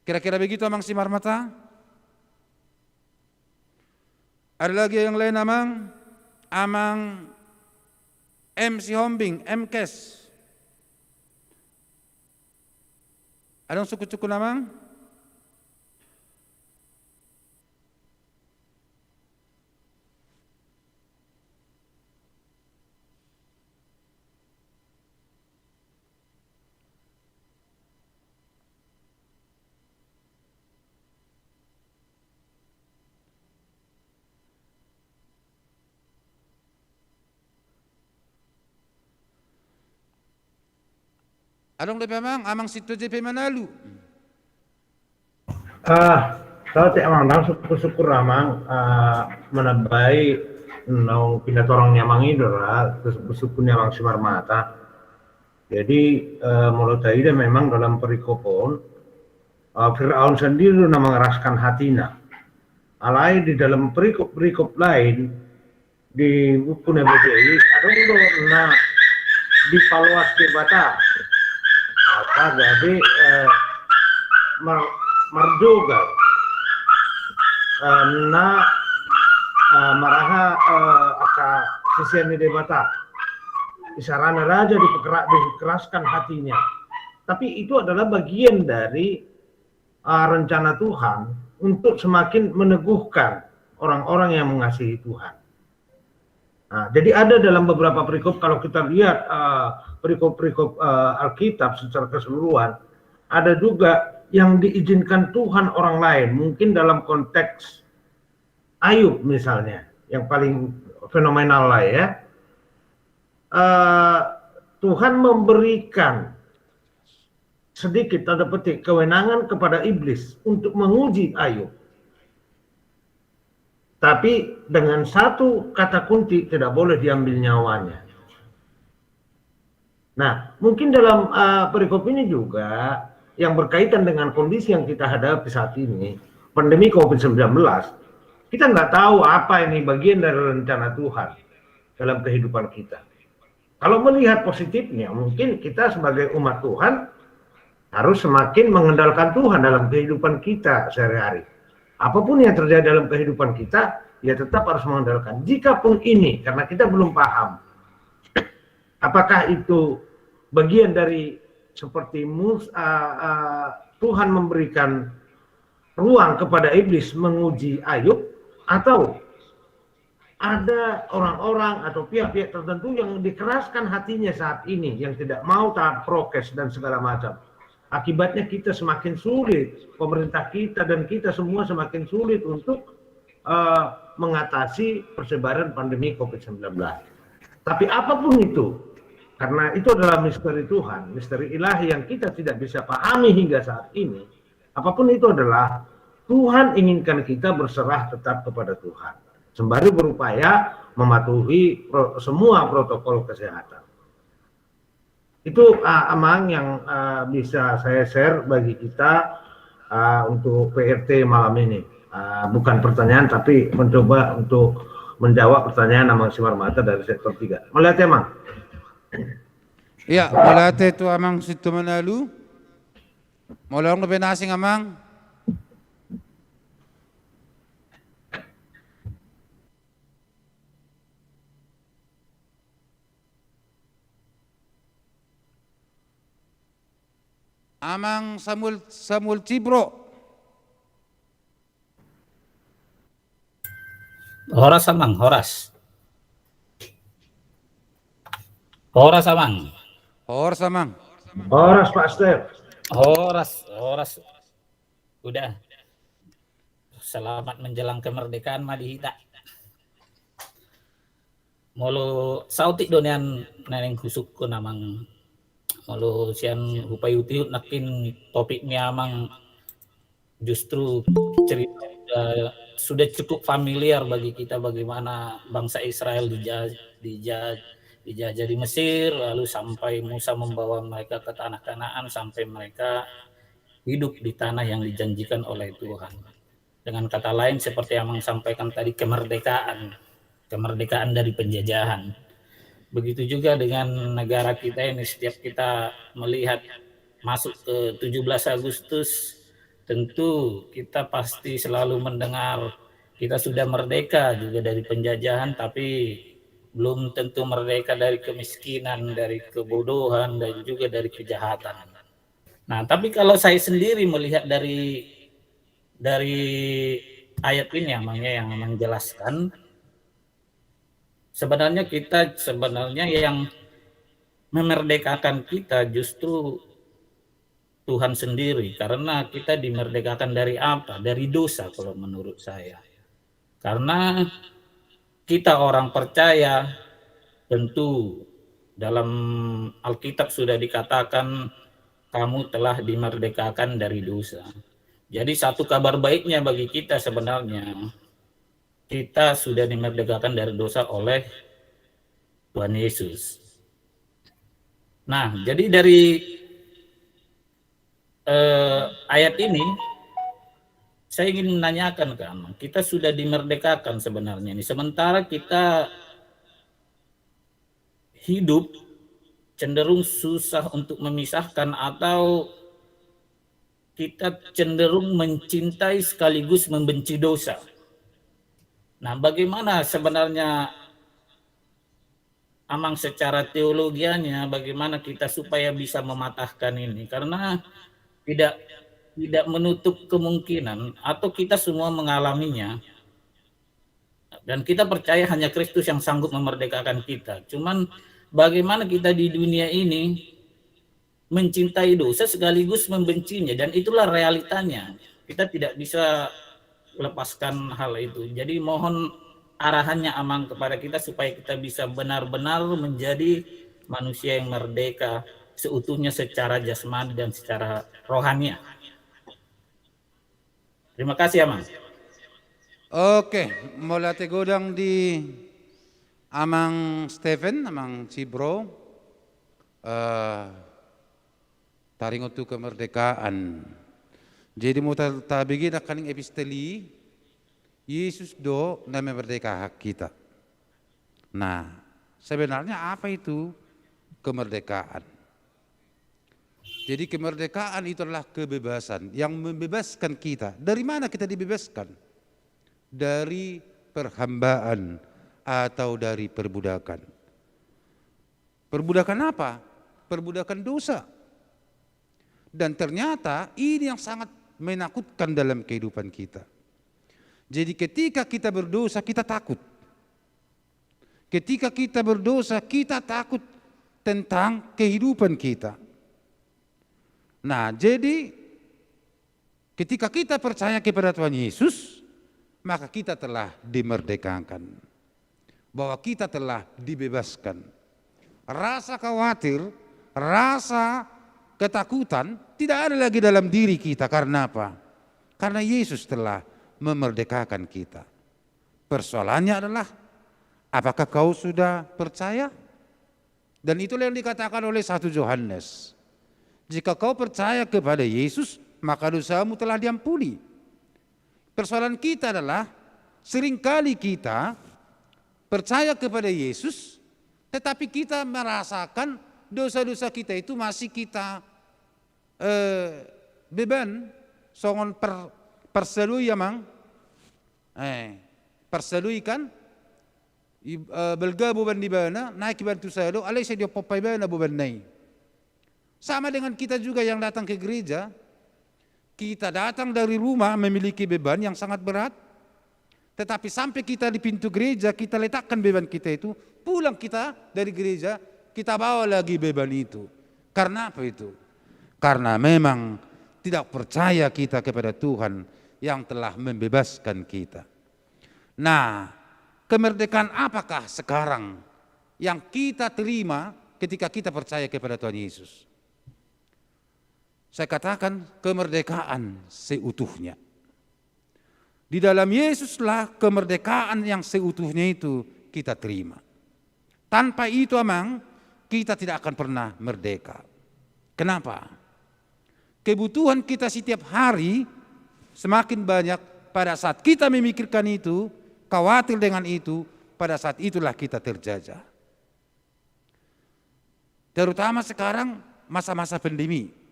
Kira-kira begitu, Amang Simarmata? Ada lagi yang lain, Amang? Amang M Sihombing, M Kes. Adong sungkun-sungkun, Amang? Adong dope amang, amang Sinto J P Manalu. Ah, saotik amang, ndang syukur-syukur amang, ah, manambai naung pinatorang ni amang i do ra, syukur-syukur ni amang Simarmata. Jadi, eh, molo taida memang dalam perikop on, eh, Firaun sendiri do na mengeraskan hatina. Alai di dalam perikop-perikop lain, di buku na badia i, adong do na dipaloas Debata. Apa jadi, eh, mar-, mardogal. Eh, na, eh, maraha, eh, angka sisean ni Debata. Isarana raja dipekera-, dikeraskan hatinya. Tapi itu adalah bagian dari, eh, rencana Tuhan untuk semakin meneguhkan orang-orang yang mengasihi Tuhan. Nah, jadi ada dalam beberapa perikop, kalau kita lihat, eh, perikop-perikop, eh, Alkitab secara keseluruhan, ada juga yang diizinkan Tuhan orang lain, mungkin dalam konteks Ayub misalnya, yang paling fenomenal lah ya. Eh, Tuhan memberikan sedikit, tanda petik, kewenangan kepada iblis untuk menguji Ayub. Tapi dengan satu kata kunci, tidak boleh diambil nyawanya. Nah, mungkin dalam, eh, perikop ini juga yang berkaitan dengan kondisi yang kita hadapi saat ini, pandemi covid sembilan belas, kita nggak tahu apa ini bagian dari rencana Tuhan dalam kehidupan kita. Kalau melihat positifnya, mungkin kita sebagai umat Tuhan harus semakin mengandalkan Tuhan dalam kehidupan kita sehari-hari. Apapun yang terjadi dalam kehidupan kita, ya tetap harus mengandalkan. Jikapun ini, karena kita belum paham, apakah itu bagian dari seperti Mus-, ah, ah, Tuhan memberikan ruang kepada iblis menguji Ayub, atau ada orang-orang atau pihak-pihak tertentu yang dikeraskan hatinya saat ini, yang tidak mau taat prokes dan segala macam. Akibatnya kita semakin sulit, pemerintah kita dan kita semua semakin sulit untuk, eh, mengatasi persebaran pandemi covid sembilan belas. Tapi apapun itu, karena itu adalah misteri Tuhan, misteri ilahi yang kita tidak bisa pahami hingga saat ini, apapun itu adalah, Tuhan inginkan kita berserah tetap kepada Tuhan. Sembari berupaya mematuhi pro-, semua protokol kesehatan. Itu, ah, amang yang, ah, bisa saya share bagi kita, ah, untuk P R T malam ini. Ah, bukan pertanyaan, tapi mencoba untuk menjawab pertanyaan amang Simarmata dari sektor tiga. Mauliate, amang. Iya, mauliate tu amang Sinto Manalu. Molo adong dope na asing, amang. Amang Samuel, Samuel Cibro. Horas, amang, horas. Horas, amang. Horas, amang. Horas, Pak Step. Horas, horas. Udah. Selamat menjelang kemerdekaan ma di hita. Molo saotik do nian na naeng husukkon, amang. Molo sian hupaihut-ihut nangkin topik ni amang, justru cerita sudah, sudah cukup familiar bagi kita, bagaimana bangsa Israel dija-, dija-, dijajah di Mesir, lalu sampai Musa membawa mereka ke tanah Kanaan, sampai mereka hidup di tanah yang dijanjikan oleh Tuhan. Dengan kata lain, seperti yang amang sampaikan tadi, kemerdekaan. Kemerdekaan dari penjajahan. Begitu juga dengan negara kita ini, setiap kita melihat masuk ke tujuh belas Agustus, tentu kita pasti selalu mendengar, kita sudah merdeka juga dari penjajahan, tapi belum tentu merdeka dari kemiskinan, dari kebodohan, dan juga dari kejahatan. Nah, tapi kalau saya sendiri melihat dari, dari ayat ini, amang, ya, yang amang jelaskan, sebenarnya kita, sebenarnya yang memerdekakan kita justru Tuhan sendiri, karena kita dimerdekakan dari apa? Dari dosa, kalau menurut saya. Karena kita orang percaya, tentu dalam Alkitab sudah dikatakan, kamu telah dimerdekakan dari dosa. Jadi, satu kabar baiknya bagi kita sebenarnya, kita sudah dimerdekakan dari dosa oleh Tuhan Yesus. Nah, jadi dari, eh, ayat ini, saya ingin menanyakan, kan, kita sudah dimerdekakan sebenarnya ini. Sementara kita hidup cenderung susah untuk memisahkan, atau kita cenderung mencintai sekaligus membenci dosa. Nah, bagaimana sebenarnya, Amang, secara teologianya, bagaimana kita supaya bisa mematahkan ini? Karena tidak, tidak menutup kemungkinan, atau kita semua mengalaminya, dan kita percaya hanya Kristus yang sanggup memerdekakan kita. Cuman, bagaimana kita di dunia ini mencintai dosa sekaligus membencinya, dan itulah realitanya. Kita tidak bisa lepaskan hal itu. Jadi, mohon arahannya, Amang, kepada kita supaya kita bisa benar-benar menjadi manusia yang merdeka seutuhnya secara jasmani dan secara rohania. Terima kasih, Amang. Oke, mauliate godang di Amang Stephen, Amang Cibro. Eh, taringot tu kemerdekaan. Jadi, molo ta-, tabege nangkaning epistel i, Yesus do na memerdekakan kita. Nah, sebenarnya apa itu kemerdekaan? Jadi, kemerdekaan itu adalah kebebasan yang membebaskan kita. Dari mana kita dibebaskan? Dari perhambaan atau dari perbudakan. Perbudakan apa? Perbudakan dosa. Dan ternyata ini yang sangat menakutkan dalam kehidupan kita. Jadi, ketika kita berdosa, kita takut. Ketika kita berdosa, kita takut tentang kehidupan kita. Nah, jadi ketika kita percaya kepada Tuhan Yesus, maka kita telah dimerdekakan. Bahwa kita telah dibebaskan. Rasa khawatir, rasa ketakutan tidak ada lagi dalam diri kita. Karena apa? Karena Yesus telah memerdekakan kita. Persoalannya adalah, apakah kau sudah percaya? Dan itulah yang dikatakan oleh satu Yohanes. Jika kau percaya kepada Yesus, maka dosamu telah diampuni. Persoalan kita adalah, seringkali kita percaya kepada Yesus, tetapi kita merasakan dosa-dosa kita itu masih kita, eh, beban, songon par-, parsalui, Amang. Eh, parsalui, kan? I-, eh, balga boban ni ibana, naek ibana tu salo, alai sai diompompa ibana bobanna i. Sama dengan kita juga yang datang ke gereja, kita datang dari rumah memiliki beban yang sangat berat, tetapi sampai kita di pintu gereja, kita letakkan beban kita itu, pulang kita dari gereja, kita bawa lagi beban itu. Karena apa itu? Karena memang tidak percaya kita kepada Tuhan yang telah membebaskan kita. Nah, kemerdekaan apakah sekarang yang kita terima ketika kita percaya kepada Tuhan Yesus? Saya katakan, kemerdekaan seutuhnya. Di dalam Yesuslah kemerdekaan yang seutuhnya itu kita terima. Tanpa itu, Amang, kita tidak akan pernah merdeka. Kenapa? Kebutuhan kita setiap hari semakin banyak. Pada saat kita memikirkan itu, khawatir dengan itu, pada saat itulah kita terjajah. Terutama sekarang masa-masa pandemi.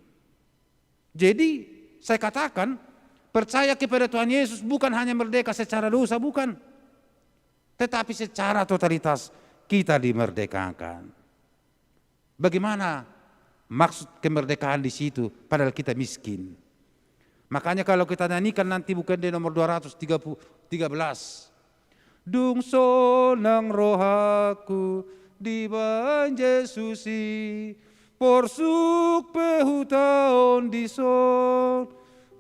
Jadi, saya katakan, percaya kepada Tuhan Yesus bukan hanya merdeka secara dosa, bukan. Tetapi secara totalitas kita dimerdekakan. Bagaimana maksud kemerdekaan di situ, padahal kita miskin? Makanya kalau kita nyanyikan nanti buku ende nomor dua ratus tiga puluh, tiga belas. Dung sonang rohangku dibahen Jesus i, porsuk pe hutaon dison.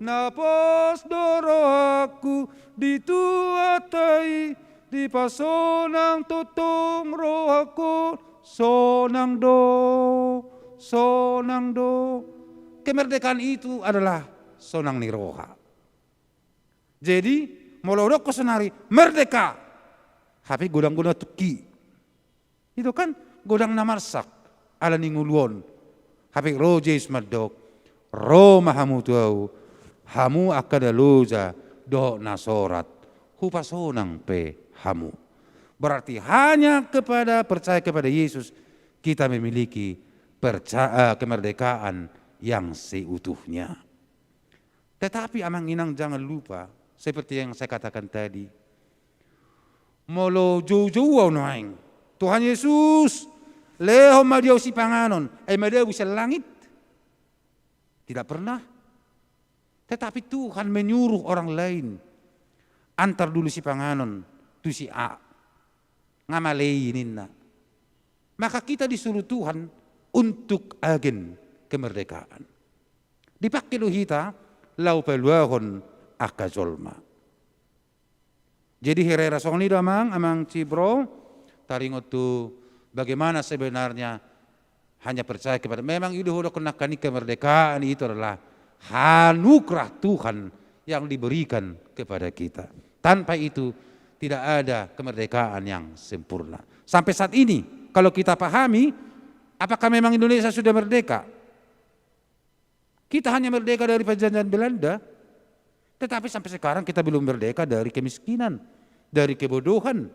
Na pos do rohangku di Tuhanta i, dipasonang tongtong rohangku. Sonang do, sonang do. kemerdekaan itu adalah sonang ni roha. Jadi, molo hudokkon sonari merdeka, hape godang-godang tungki. I do kan, godang na marsak ala ni ngolu on. Hape ro Jesus mandok, ro ma hamu tu ahu, hamu angka na loja dohot na sorat, hupasonang pe hamu. Berarti hanya kepada, percaya kepada Yesus, kita memiliki perca-, eh, kemerdekaan yang seutuhnya. Tetapi amang inang, jangan lupa, seperti yang saya katakan tadi, molo joujou ahu nuaeng, "Tuhan Yesus, lehon ma di ahu sipanganon," ai madabu sian langit? Tidak pernah. Tetapi Tuhan menyuruh orang lain, "Antar dulu sipanganon tu si A." Nga male i ninna. Maka kita disuruh Tuhan untuk agen kemerdekaan. Dipake do hita laho paluahon angka jolma. Jadi hira-hira songon i do amang, amang Cibro, taringot tu bagaimana sebenarnya hanya percaya kepada, memang i do hudokkon nangkaning, kemerdekaan itu adalah anugerah Tuhan yang diberikan kepada kita. Tanpa itu tidak ada kemerdekaan yang sempurna. Sampai saat ini, kalau kita pahami, apakah memang Indonesia sudah merdeka? Kita hanya merdeka dari penjajahan Belanda, tetapi sampai sekarang kita belum merdeka dari kemiskinan, dari kebodohan,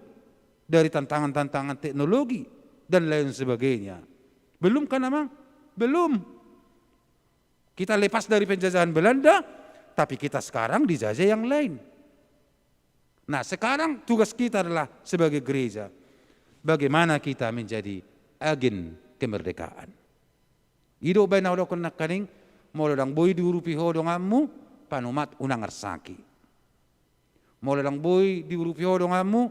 dari tantangan-tantangan teknologi, dan lain sebagainya. Belum kan, amang? Belum. Kita lepas dari penjajahan Belanda, tapi kita sekarang dijajah yang lain. Nah, sekarang tugas kita adalah sebagai gereja, bagaimana kita menjadi agen kemerdekaan. I do umbahen na hudokkon nangkaning, molo ndang boi diurupi ho donganmu, panumat unang arsaki. Molo ndang boi diurupi ho donganmu,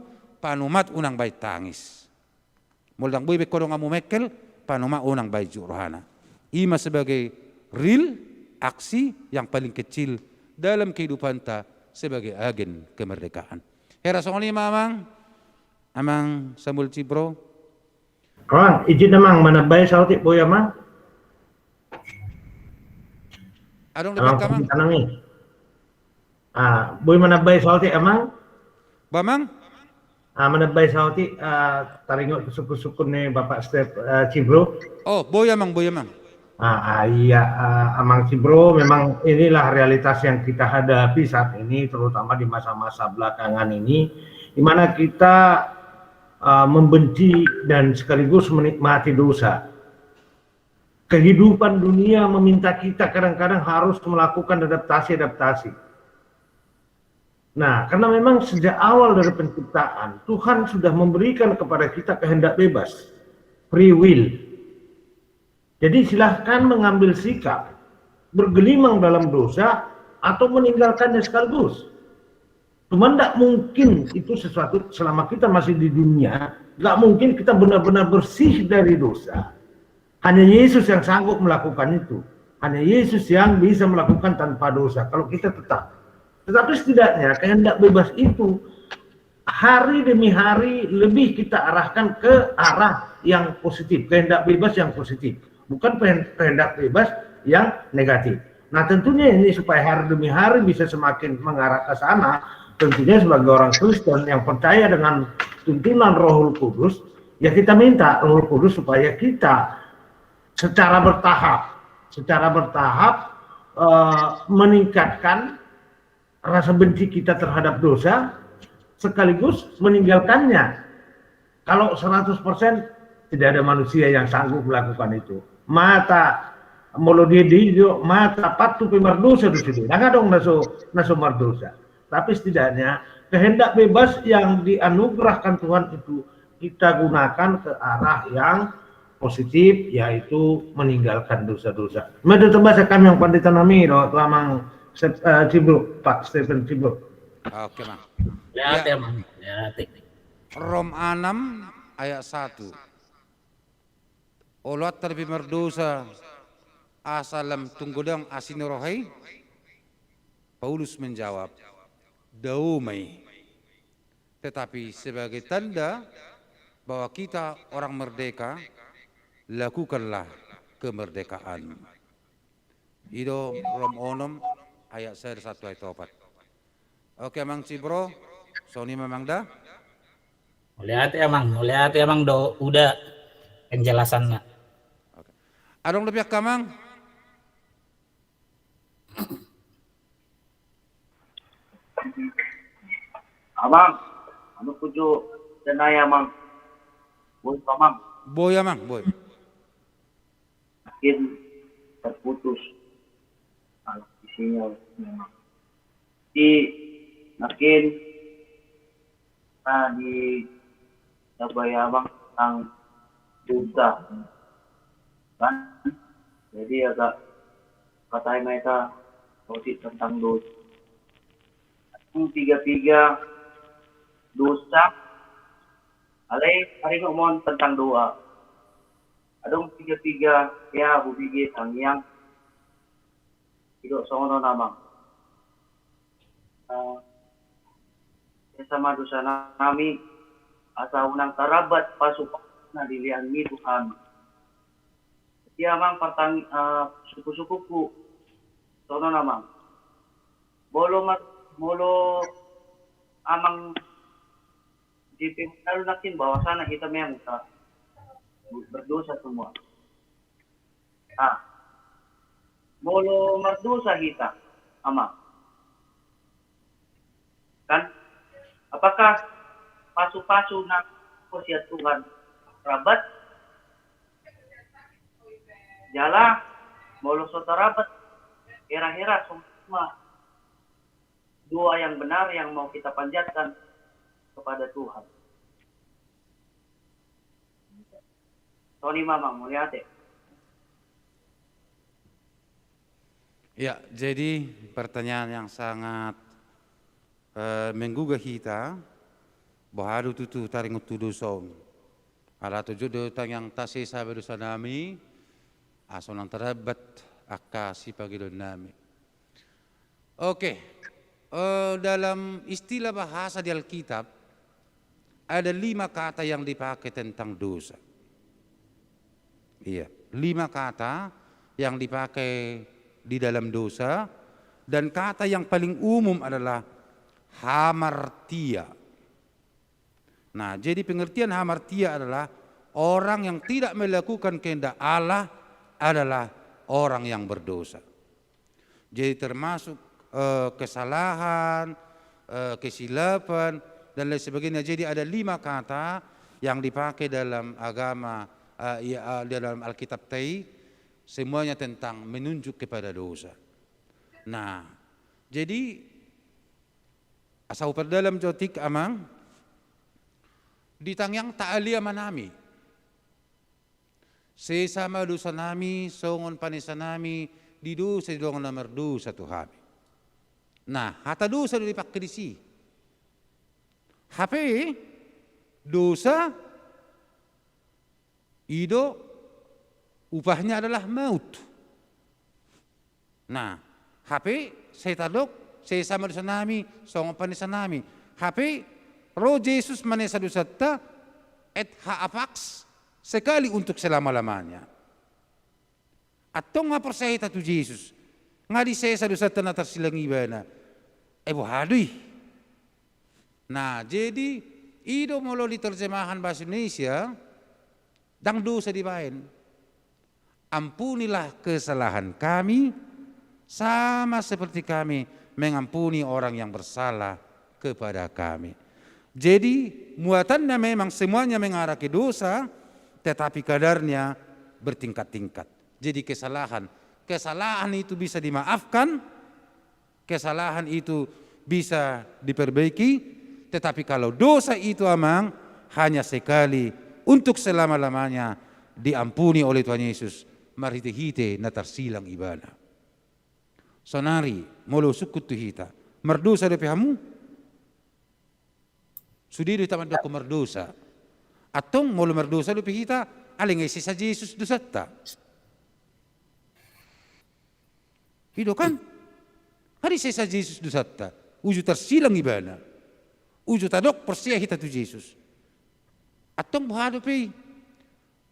panumat unang baen tangis. Molo ndang boi baen ho donganmu mengkel, panumat unang baen jut rohana. I ma sebagai real aksi yang paling kecil dalam kehidupanta sebagai agen kemerdekaan. Hira songon i ma amang, amang Samuel Cibro. Amang, izin amang, manambai saotik boi amang. Adong dope amang, amang. Ah, boi manambai saotik amang. Ba amang? Ah, manambai saotik, ah, taringot sungkun-sungkun ni Bapak Step, ah, Cibro. Oh, boi amang, boi amang. Ah, ah, iya, ah, amang Cibro, memang inilah realitas yang kita hadapi saat ini, terutama di masa-masa belakangan ini, di mana kita, ah, membenci dan sekaligus menikmati dosa. Kehidupan dunia meminta kita kadang-kadang harus melakukan adaptasi-adaptasi. Nah, karena memang sejak awal dari penciptaan, Tuhan sudah memberikan kepada kita kehendak bebas, free will. Jadi, silahkan mengambil sikap, bergelimang dalam dosa, atau meninggalkannya sekaligus. Cuma nggak mungkin itu sesuatu, selama kita masih di dunia, nggak mungkin kita benar-benar bersih dari dosa. Hanya Yesus yang sanggup melakukan itu. Hanya Yesus yang bisa melakukan tanpa dosa. Kalau kita tetap. Tetapi setidaknya kehendak bebas itu hari demi hari lebih kita arahkan ke arah yang positif, kehendak bebas yang positif, bukan pehen-, kehendak bebas yang negatif. Nah, tentunya ini supaya hari demi hari bisa semakin mengarah ke sana, tentunya sebagai orang Kristen yang percaya dengan tuntunan Rohul Kudus, ya kita minta Rohul Kudus supaya kita secara bertahap, secara bertahap, eh, meningkatkan rasa benci kita terhadap dosa, sekaligus meninggalkannya. Kalau seratus persen, tidak ada manusia yang sanggup melakukan itu. Mata, molo dia, dia, mata patu pe mardosa do sude. Ndang adong na so, na so mardosa. Tapi setidaknya kehendak bebas yang dianugerahkan Tuhan itu kita gunakan ke arah yang positif, yaitu meninggalkan dosa-dosa. Mada tebasa kami yang pandita nami do, tu amang Sep-, eh, Cibro, Pak Stephen Cibro. Oke, Mang. Ya, ya, Mang. Ya, Rom enam ayat satu. Oloanta dope mardosa asa lam tung godang asi ni roha i? Paulus menjawab, dao ma i. Tetapi sebagai tanda bahwa kita orang merdeka, lakukanlah kemerdekaan. I do Rom onom ayat sada sahat tu ayat opat. Oke, Amang Cibro, songon i ma, Amang, da? Mauliate, Amang, mauliate, Amang, do uda penjelasanna. Oke. Adong dope, Amang? Amang, anu, puju danai, Amang. Boi, Amang. Boi, Amang, boi. Makin terputus. Kalau isinya memang. Di makin, nah, di Sabai, Amang, tentang dosa. Kan? Jadi agak katai ma hita roti tentang dosa. Yang tiga-tiga dosa, alai hari ngomong tentang doa. Adong tiga-tiga ya, hubege tangiang. Ido songon on, Amang. Eh, sesa ma dosa nami, asa unang tarambat pasu-pasu na dilehonMi tu hami. Jadi, Amang, partang-, eh, suku-sukuku, songon on, Amang. Molo mar-, molo Amang di pengetahuan nangkin bahwasanya hita memang ta-, berdosa semua. Nah, molo mardosa hita, Amang, kan, apakah pasu-pasu na sian Tuhan rambat? Jala molo so tarambat, hera-hera songon i ma doa yang benar yang mau kita panjatkan kepada Tuhan. Songon i ma, Amang, mauliate. Ya, jadi pertanyaan yang sangat, eh, menggugah hita, boha do tutu taringot tu dosa on. Ala tu jot do tangiangta, sesa ma dosa nami, asa unang tarambat angka sipangidoan nami. Oke, eh, dalam istilah bahasa di Alkitab, ada lima kata yang dipakai tentang dosa. Iya, lima kata yang dipakai di dalam dosa, dan kata yang paling umum adalah hamartia. Nah, jadi pengertian hamartia adalah orang yang tidak melakukan kehendak Allah adalah orang yang berdosa. Jadi termasuk, eh, kesalahan, eh, kesilapan, dan lain sebagainya. Jadi ada lima kata yang dipakai dalam agama, eh, ya, eh, dalam Alkitab tadi, semuanya tentang menunjuk kepada dosa. Nah, jadi asa huperdalam saotik, Amang, di tangiangta Ale Amanami. Sesa ma dosa nami songon panesa nami di dosa ni dongan na mardosa tu hami. Nah, hata dosa do dipakke disi. Hape dosa i do upahnya adalah maut. Nah, hape sai tadok, sesa ma dosa nami songon panesa nami. Hape ro Jesus manesa dosanta, et hapax, sekali untuk selama-lamanya. Antong nga porsea hita tu Jesus, nga disesa dosanta na tarsilang Ibana. Eh, boha do i? Nah, jadi i do molo di terjemahan bahasa Indonesia, ndang dosa dibaen. Ampunilah kesalahan kami, sama seperti kami mengampuni orang yang bersalah kepada kami. Jadi, muatannya memang semuanya mengarah ke dosa, tetapi kadarnya bertingkat-tingkat. Jadi, kesalahan, kesalahan itu bisa dimaafkan, kesalahan itu bisa diperbaiki, tetapi kalau dosa itu, Amang, hanya sekali untuk selama-lamanya diampuni oleh Tuhan Yesus marhite-hite na tarsilang Ibana. Saonari, molo husungkun tu hita, mardosa dope hamu? Sude do hita mandok mardosa. Antong molo mardosa dope hita, alai nga disesa Jesus dosanta. I do kan? Nga disesa Jesus dosanta, uju tarsilang Ibana. Uju tadok porsea hita tu Jesus. Antong boha dope i?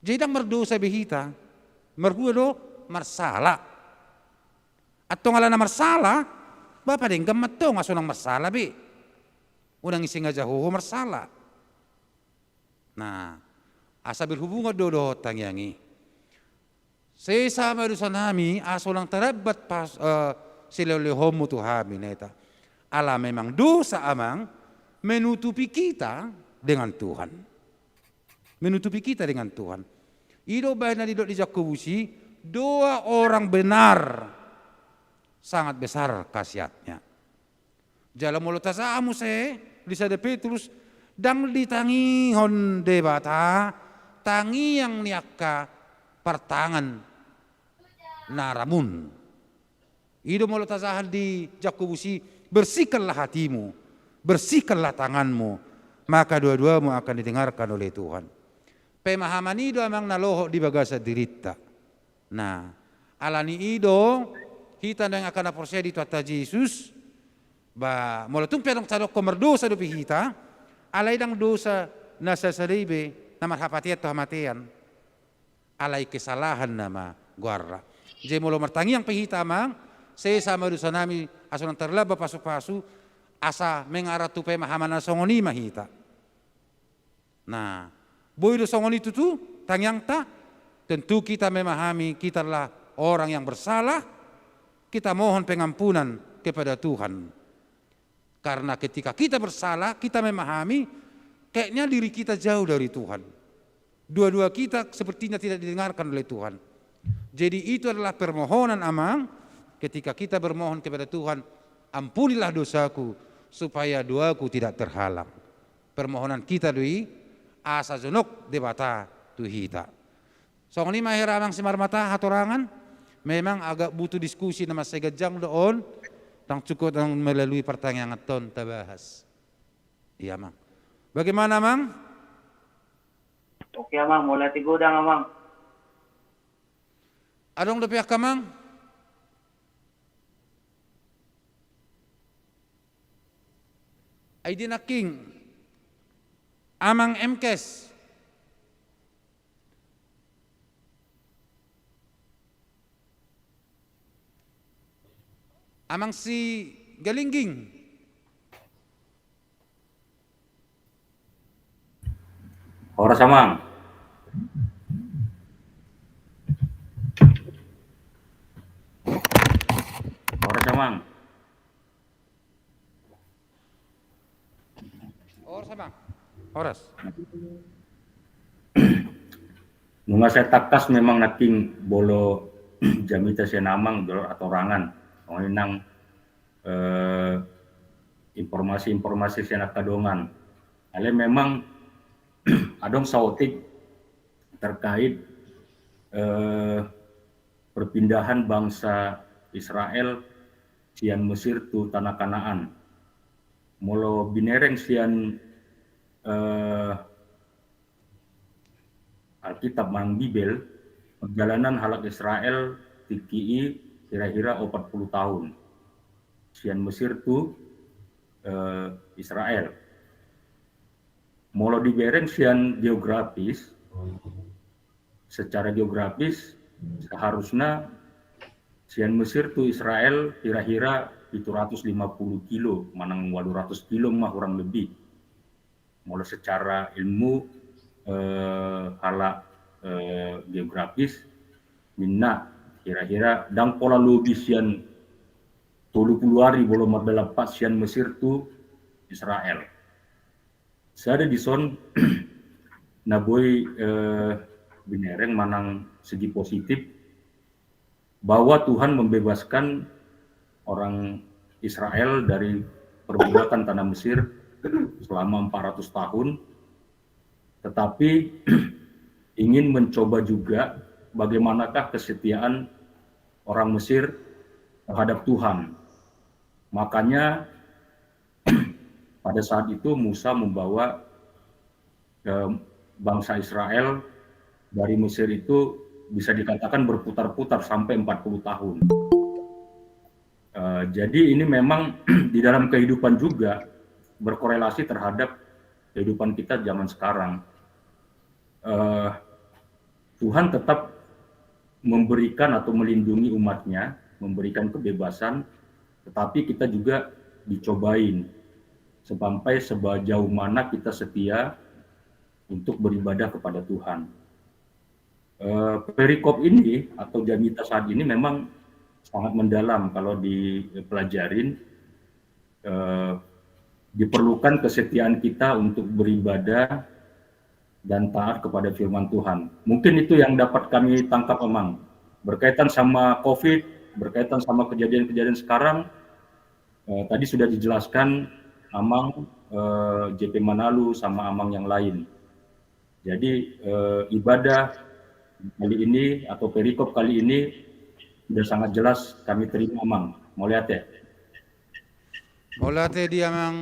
Jadi ndang mardosa be hita. Marhua do? Marsala. Antong ala na marsala, ba padenggan ma antong, asa unang marsala be. Unang i sengaja ho marsala. Nah, asa berhubungan do dohot tangiang i. Sesa ma dosanami, asa unang tarlambat pas, eh, silehonlehonmu tu hami, ninna hita. Ala memang dosa, Amang, menutupi kita dengan Tuhan. Menutupi kita dengan Tuhan. I do umbahen na didok di Jakobus i, doa orang benar sangat besar khasiatnya. Jala molo tajaha muse di sada Petrus, ndang ditangihon Debata tangiang ni angka partangan na ramun. I do molo tajaha di Jakobus i, bersihkanlah hatimu, bersihkanlah tanganmu, maka dua-duamu akan didengarkan oleh Tuhan. Pemahaman i do, Amang, na lohot di bagasan dirinta. Nah, ala ni i do, hita naeng angka na porsea di Tuhanta Jesus, ba, molo tung pe adong tadokhon mardosa dope hita, alai ndang dosa na sasada i be, na marhapatean tu hamatean. Alai kesalahan nama goarna. Jadi molo martangiang pe hita, Amang, sesa ma dosanami, asa unang tarlambat pasupasu, asa mengarah tu pemahaman na songon i ma hita. Nah, boi do songon i tutu tangiangta, tentu kita memahami kita adalah orang yang bersalah, kita mohon pengampunan kepada Tuhan. Karena ketika kita bersalah, kita memahami kayaknya diri kita jauh dari Tuhan. Dua-dua kita sepertinya tidak didengarkan oleh Tuhan. Jadi itu adalah permohonan, Amang, ketika kita bermohon kepada Tuhan, "Ampunilah dosaku, supaya doaku tidak terhalang." Permohonan kita do i, asa jonok Debata tu hita. Songon i ma hira Amang Simarmata hatorangan, memang agak butuh diskusi na mansai ganjang do on, ndang cukup ndang melalui partangiangan on tabahas. Iya, Amang. Bagaimana, Amang? Oke, Amang, mauliate godang, Amang. Adong dope angka, Amang? Ai di nangkin, Amang M Kes. Amang Sigalingging. Horas, Amang. Horas, Amang. Horas, Amang. Horas. Nunga sai tangkas memang nangkin molo jamita sian Amang jolo hatorangan. Songon i nang, eh, informasi-informasi sian angka dongan. Alai memang adong saotik terkait, eh, perpindahan bangsa Israel sian Mesir tu tanah Kanaan. Molo binereng sian, eh, Alkitab manang Bibel, perjalanan halak Israel tingki i hira-hira opat pulu tahun. Sian Mesir tu, eh, Israel. Molo dibereng sian geografis, secara geografis seharusna sian Mesir tu Israel hira-hira pitu ratus lima pulu kilo, manang walu ratus kilo ma hurang lebih. Molo secara ilmu, eh, halak, eh, geografis, ninna hira-hira ndang pola lobi sian tolu pulu ari molo mardalan pas sian Mesir tu Israel. Sada dison na boi, eh, binereng manang segi positif, bahwa Tuhan membebaskan orang Israel dari perbudakan tanah Mesir selama empat ratus tahun, tetapi ingin mencoba juga bagaimanakah kesetiaan orang Mesir terhadap Tuhan. Makanya pada saat itu Musa membawa, eh, bangsa Israel dari Mesir itu bisa dikatakan berputar-putar sampai empat puluh tahun. Eh, jadi ini memang di dalam kehidupan juga berkorelasi terhadap kehidupan kita zaman sekarang. Eh, Tuhan tetap memberikan atau melindungi umatnya memberikan kebebasan, tetapi kita juga dicobain sampai sejauh mana kita setia untuk beribadah kepada Tuhan. Eh, perikop ini atau jamita saat ini memang sangat mendalam kalau dipelajarin, eh, diperlukan kesetiaan kita untuk beribadah dan taat kepada firman Tuhan. Mungkin itu yang dapat kami tangkap, Amang. Berkaitan sama covid, berkaitan sama kejadian-kejadian sekarang, eh, tadi sudah dijelaskan Amang, eh, J P Manalu sama Amang yang lain. Jadi, eh, ibadah kali ini atau perikop kali ini sudah sangat jelas kami terima, Amang. Mauliate. Mauliate di Amang,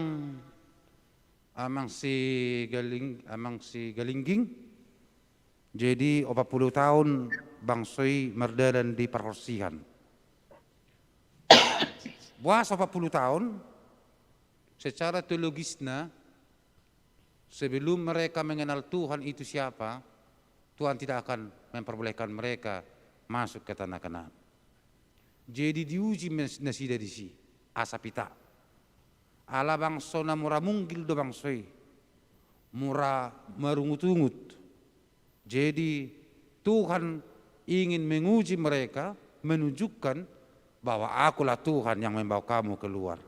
Amang Sigaling-, Amang Sigalingging. Jadi, opat pulu taon bangso i mardalan di parhorsihan. Boasa opat pulu taon? Secara teologisna, sebelum mereka mengenal Tuhan itu siapa, Tuhan tidak akan memperbolehkan mereka masuk ke tanah Kanaan. Jadi diuji mes-, nasida disi, asa pita. Ala bangso na mura munggil do bangso i, mura marungut-ungut. Jadi Tuhan ingin menguji mereka, menunjukkan bahwa Akulah Tuhan yang membawa kamu keluar.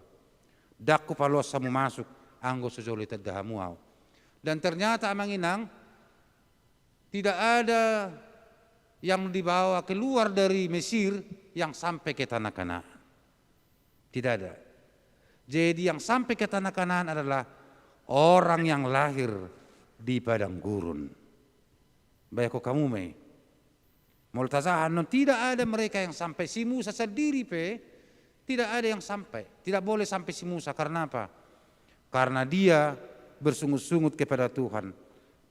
Ndang Hupaloas hamu masuk anggo so jolo ditanda hamu Ahu. Dan ternyata, Amang Inang, tidak ada yang dibawa keluar dari Mesir yang sampai ke tanah Kanaan. Tidak ada. Jadi yang sampai ke tanah Kanaan adalah orang yang lahir di padang gurun. Bayangkon hamu ma i. Molo tajaha annon, tidak ada mereka yang sampai. Si Musa sendiri pe tidak ada yang sampai. Tidak boleh sampai si Musa. Karena apa? Karena dia bersungut-sungut kepada Tuhan.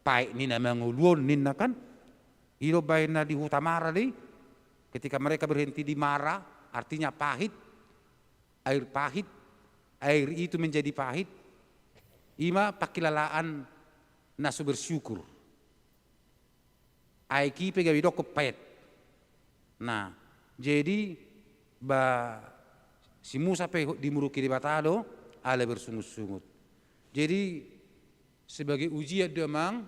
Pait ni na mangolu on ninna, kan? I do baen na di huta Mara do i. Ketika mereka berhenti di Mara, artinya pahit, air pahit, air itu menjadi pahit, i ma pangkilalaan na so bersyukur. Aek i pe gabe didok pait. Nah, jadi ba si Musa pe dimuruki Debata do ala bersungut-sungut. Jadi sebagai ujian do, Amang.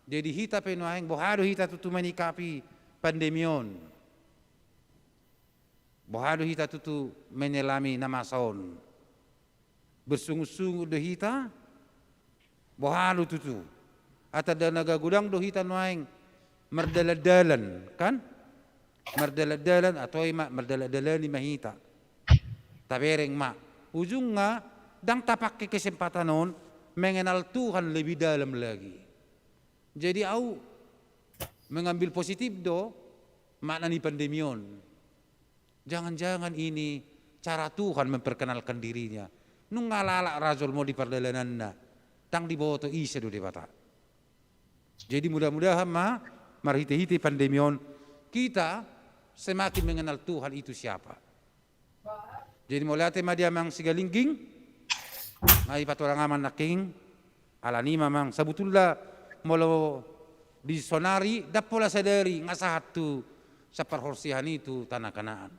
Jadi hita pe nuaeng, boha do hita tutu menyikapi pandemi on? Boha do hita tutu menyelami na masa on? Bersungut-sungut do hita? Boha do tutu? Atau tanda na godang do hita nuaeng mardalan-dalan, kan? Mardalan-dalan, atau i ma mardalan-dalani ma hita. Tabereng ma. Ujungna, ndang tapangke kesempatan on mengenal Tuhan lebih dalam lagi. Jadi ahu mengambil positif do makna ni pandemi on. Jangan-jangan ini cara Tuhan memperkenalkan diri-Nya. Nunga lalap ra jolma on di pardalananna, ndang diboto ise do Debata. Jadi mudah-mudahan ma, marhite-hite pandemi on, kita semakin mengenal Tuhan itu siapa. Jadi mauliate ma di Amang Sigalingging. Nga i patorang Amang nangkin. Alani i ma, Amang, sabutulna molo di saonari ndang pola sadari nga sahat tu saparhorsihan i tu tanah Kanaan.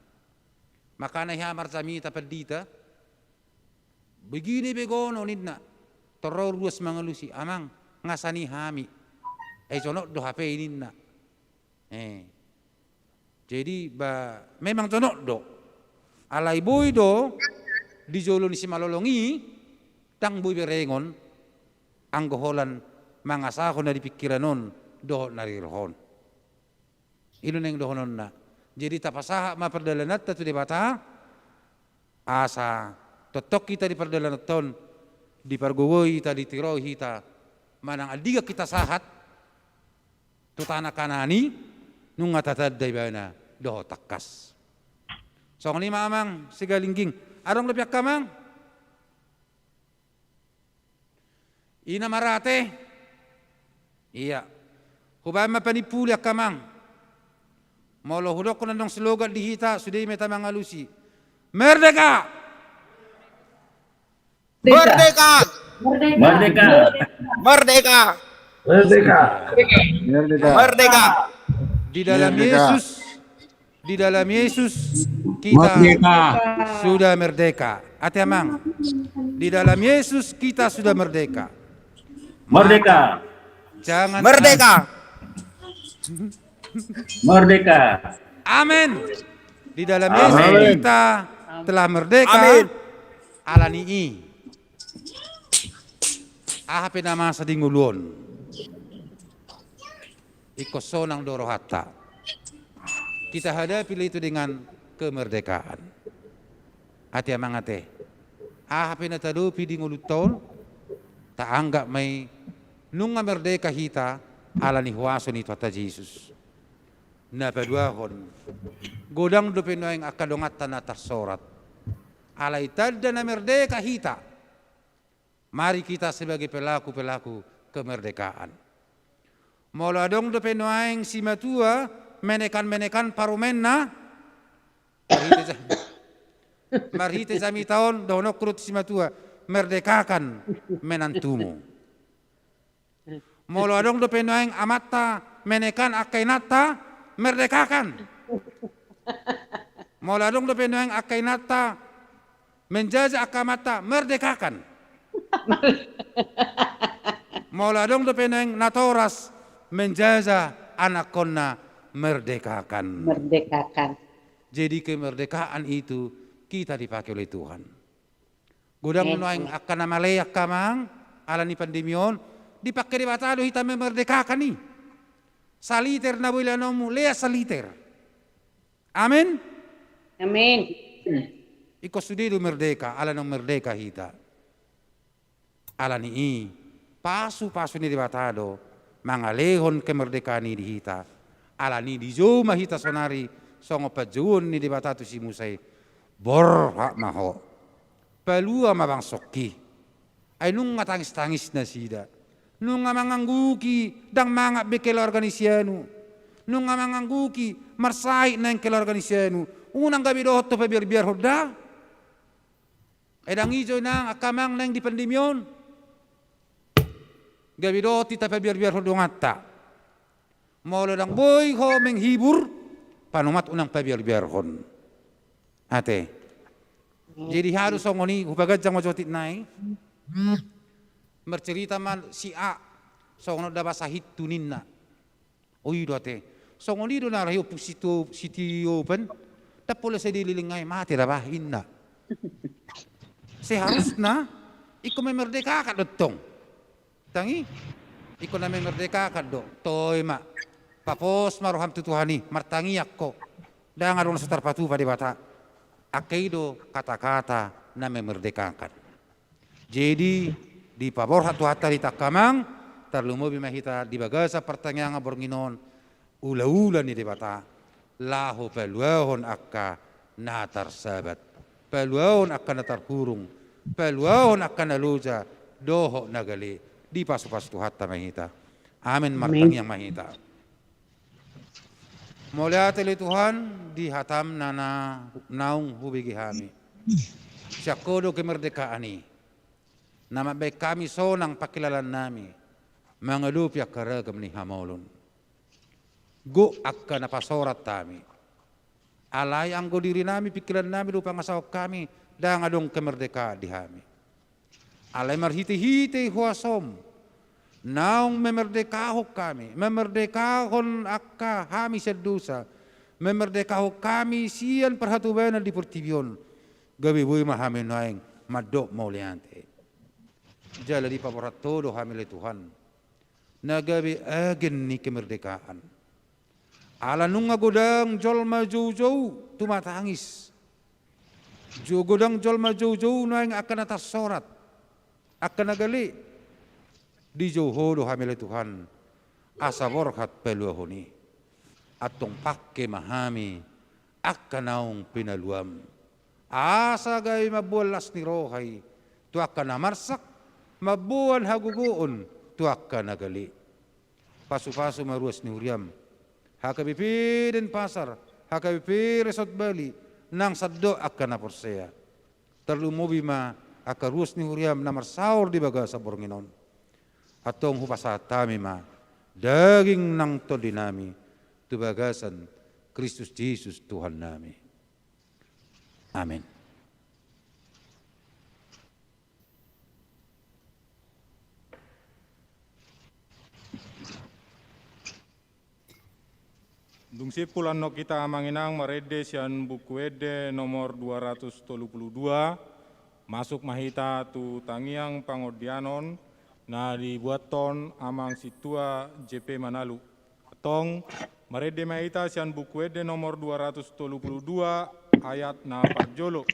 Makana hea marjamita pandita, begini begono ninna, torus mangalusi, Amang, nga sani hami. Eh, jonok do hape i ninna. Eh. Jadi ba, memang jonok do. Alai boi do di jolo ni simalolong i, ndang boi berengon anggo holan mangasahon na di pingkiran on dohot na di roha on. I do naeng dohononna. Jadi tapasahat ma pardalananta tu Debata, asa tongtong hita di pardalananta on, dipargogoi hita, ditiroi hita, manang andigan hita sahat tu tanah Kanaan i, nunga tatanda ibana dohot tangkas. Songon i ma, Amang Sigalingging. Adong dope angka, Amang? Ina marate. Ia. Hubaen ma panimpuli angka, Amang. Molo hudokkon adong slogan di hita, sude i ma hita mangalusi. Merdeka! Merdeka! Merdeka! Merdeka! Merdeka! Di dalam Yesus. Di dalam Yesus kita sudah merdeka. Ate amang. Di dalam Yesus kita sudah merdeka. Merdeka. Jangan merdeka. Merdeka. Amin. Di dalam Yesus kita telah merdeka. Amin. Alani i, aha pe na masa di ngolu on, ingkon sonang do rohanta. Kita hadapi itu dengan kemerdekaan. Ate amang ate. Aha pe na tahadopi di ngolunta on, taanggap ma i nunga merdeka hita alani huaso ni Tuhanta Jesus. Na paduahon, godang dope nuaeng angka donganta na tarsorat. Alai tanda na merdeka hita. Mari kita sebagai pelaku-pelaku kemerdekaan. Molo adong dope nuaeng simatua menekan-menekan parumaenna, marhite ja-, marhite jamita on dohononku do tu simatua, merdekakan menantumu. Molo adong dope nuaeng amanta menekan angka inanta, merdekakan. Molo adong dope nuaeng angka inanta menjaja angka amanta, merdekakan. Molo adong dope nuaeng natoras menjaja anakkonna, merdekakan. Merdekakan. Jadi kemerdekaan itu kita dipakai oleh Tuhan. Godang nuaeng angka na male angka amang, alani pandemi on, dipangke Debata do hita memerdekakan i. Saliter na boi leanonmu, lea saliter. Amin. Amin. Ingkon sude do merdeka, ala naung merdeka hita. Alani i, pasu-pasu ni Debata do mangalehon kemerdekaan i di hita. Alani i dijou ma hita sonari songon panjouon ni Debata tu si Musa i. Borhat ma ho. Palua ma bangsongki. Ai nunga tangis-tangis nasida. Nunga mangangguhi, ndang mangan be keluarga ni sianu. Nunga mangangguhi, marsahit naeng keluarga ni sianu. Unang gabe dohot tu pabiar-biarhon da. Ai ndang i jo inang angka amang naeng di pandemi on. Gabe dohot hita pabiar-biarhon donganta. Molo ndang boi ho menghibur, panumat unang pabiar-biarhon. Ate. Jadi hadu songon i, hupaganjang ma jo otik nai. Marcerita ma si A, songon on da ba sahitu ninna. O i do ate. Songon i do na rahi ompung si tu-, si Tiopan. Ndang pola sai dileleng ai, mate da bah inna. Seharusna ingkon memerdekakan do tong. Tangi, ingkon na memerdekakan do, toe ma. Papos ma roham tu Tuhan i, martangiang ho. Ndang adong na so tarpatupa Debata. Angka i do kata-kata na memerdekakan. Jadi, dipaborhat Tuhanta di hita angka amang, tarlumobi ma hita di bagasan partangiangan borngin on, ula-ula ni Debata, laho paluahon angka na tarsabat, paluahon angka na tarhurung, paluahon angka na loja, dohot na gale, dipasu-pasu Tuhanta ma hita. Amin, amin. Martangiang ma hita. Mauliate ale Tuhan, di hatam na, na naung hubege hami. Sian Ho do kemerdekaan i. Na mambahen hami sonang pangkilalaannami, mangadopi angka ragam ni hamaolon. Gok angka na pasorat hami. Alai anggo dirinami, pingkirannami do pangasahon hami, ndang adong kemerdekaan di hami. Alai marhite-hite huasom, naung memerdekahon hami, memerdekahon angka hami sian dosa, memerdekahon hami sian parhatobanan di portibi on, gabe boi ma hami nuaeng mandok mauliate. Jala dipaborhat Ho do hami ale Tuhan, na gabe agen ni kemerdekaan. Ala nunga godang jolma joujou tumatangis. Jo godang jolma joujou nuaeng angka na tarsorat, angka na gale. Dijou Ho do hami ale Tuhan, asa borhat paluahon i. Antong pangke ma hami angka naung pinaluam. Asa gabe mamboan las ni roha i tu angka na marsak, mamboan hagogoon tu angka na gale. Pasu-pasu ma ruas ni huriam, H K B P Denpasar, H K B P Resort Bali, nang sandok angka na porsea. Tarlumobi ma angka ruas ni huriam na marsaor di bagasan borngin on. Antong hupasahat hami ma daging nang tondinami tu bagasan Kristus Jesus Tuhannami. Amen. Dung simpul annon hita amang inang marende sian Buku Ende nomor dua ratus tolu puluh dua, masuk ma hita tu tangiang pangondianon na dibuathon amang sintua J P Manalu. Antong, marende ma hita sian Buku Ende nomor dua ratus tolu puluh dua, ayat na parjolo.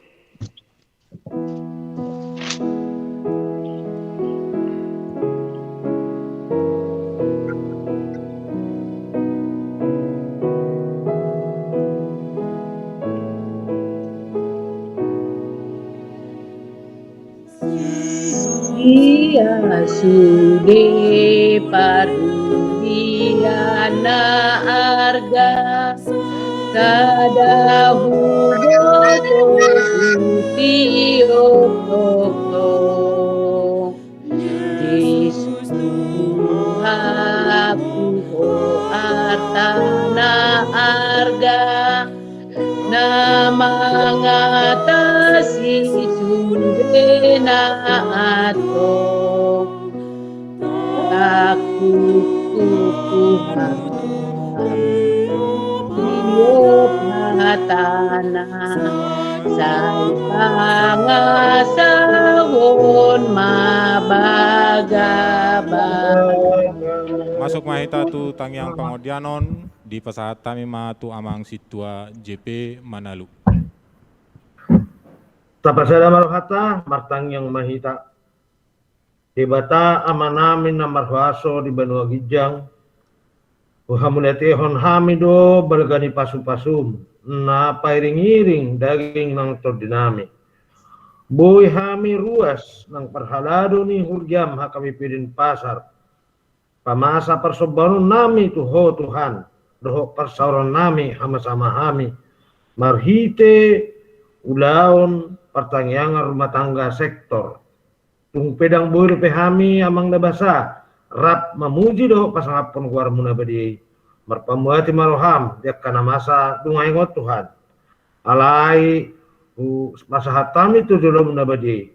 Ia sude parbudian na arga, sada huboto hutiop tongtong. Jesus Tuhanku, Ho arta na arga, na mangatasi sude na antong. Aku kukuham tiop hatana, sai pangasahon ma bagabaga. Masuk ma hita tu tangiang pangondianon, dipasahat hami ma tu amang sintua J P Manalu. Tapasada ma rohanta, martangiang ma hita. Debata Amanami na marhuaso di banua ginjang, huhamauliatehon hami do balga ni pasupasum na pairingiring daging nang tondinami. Boi hami ruas nang parhalado ni huriam H K B P Denpasar, pamasa parsombaonnami tu Ho Tuhan, dohot parsaorannami hamasama hami, marhite ulaon partangiangan rumah tangga sektor. Tung pe ndang boi dope hami amang na basa, rap mamuji dohot pasangaphon goarmu na badia i. Marpamuati ma roham di angka na masa dung aeng on Tuhan. Alai hupasahat hami tu jolomu na badia i.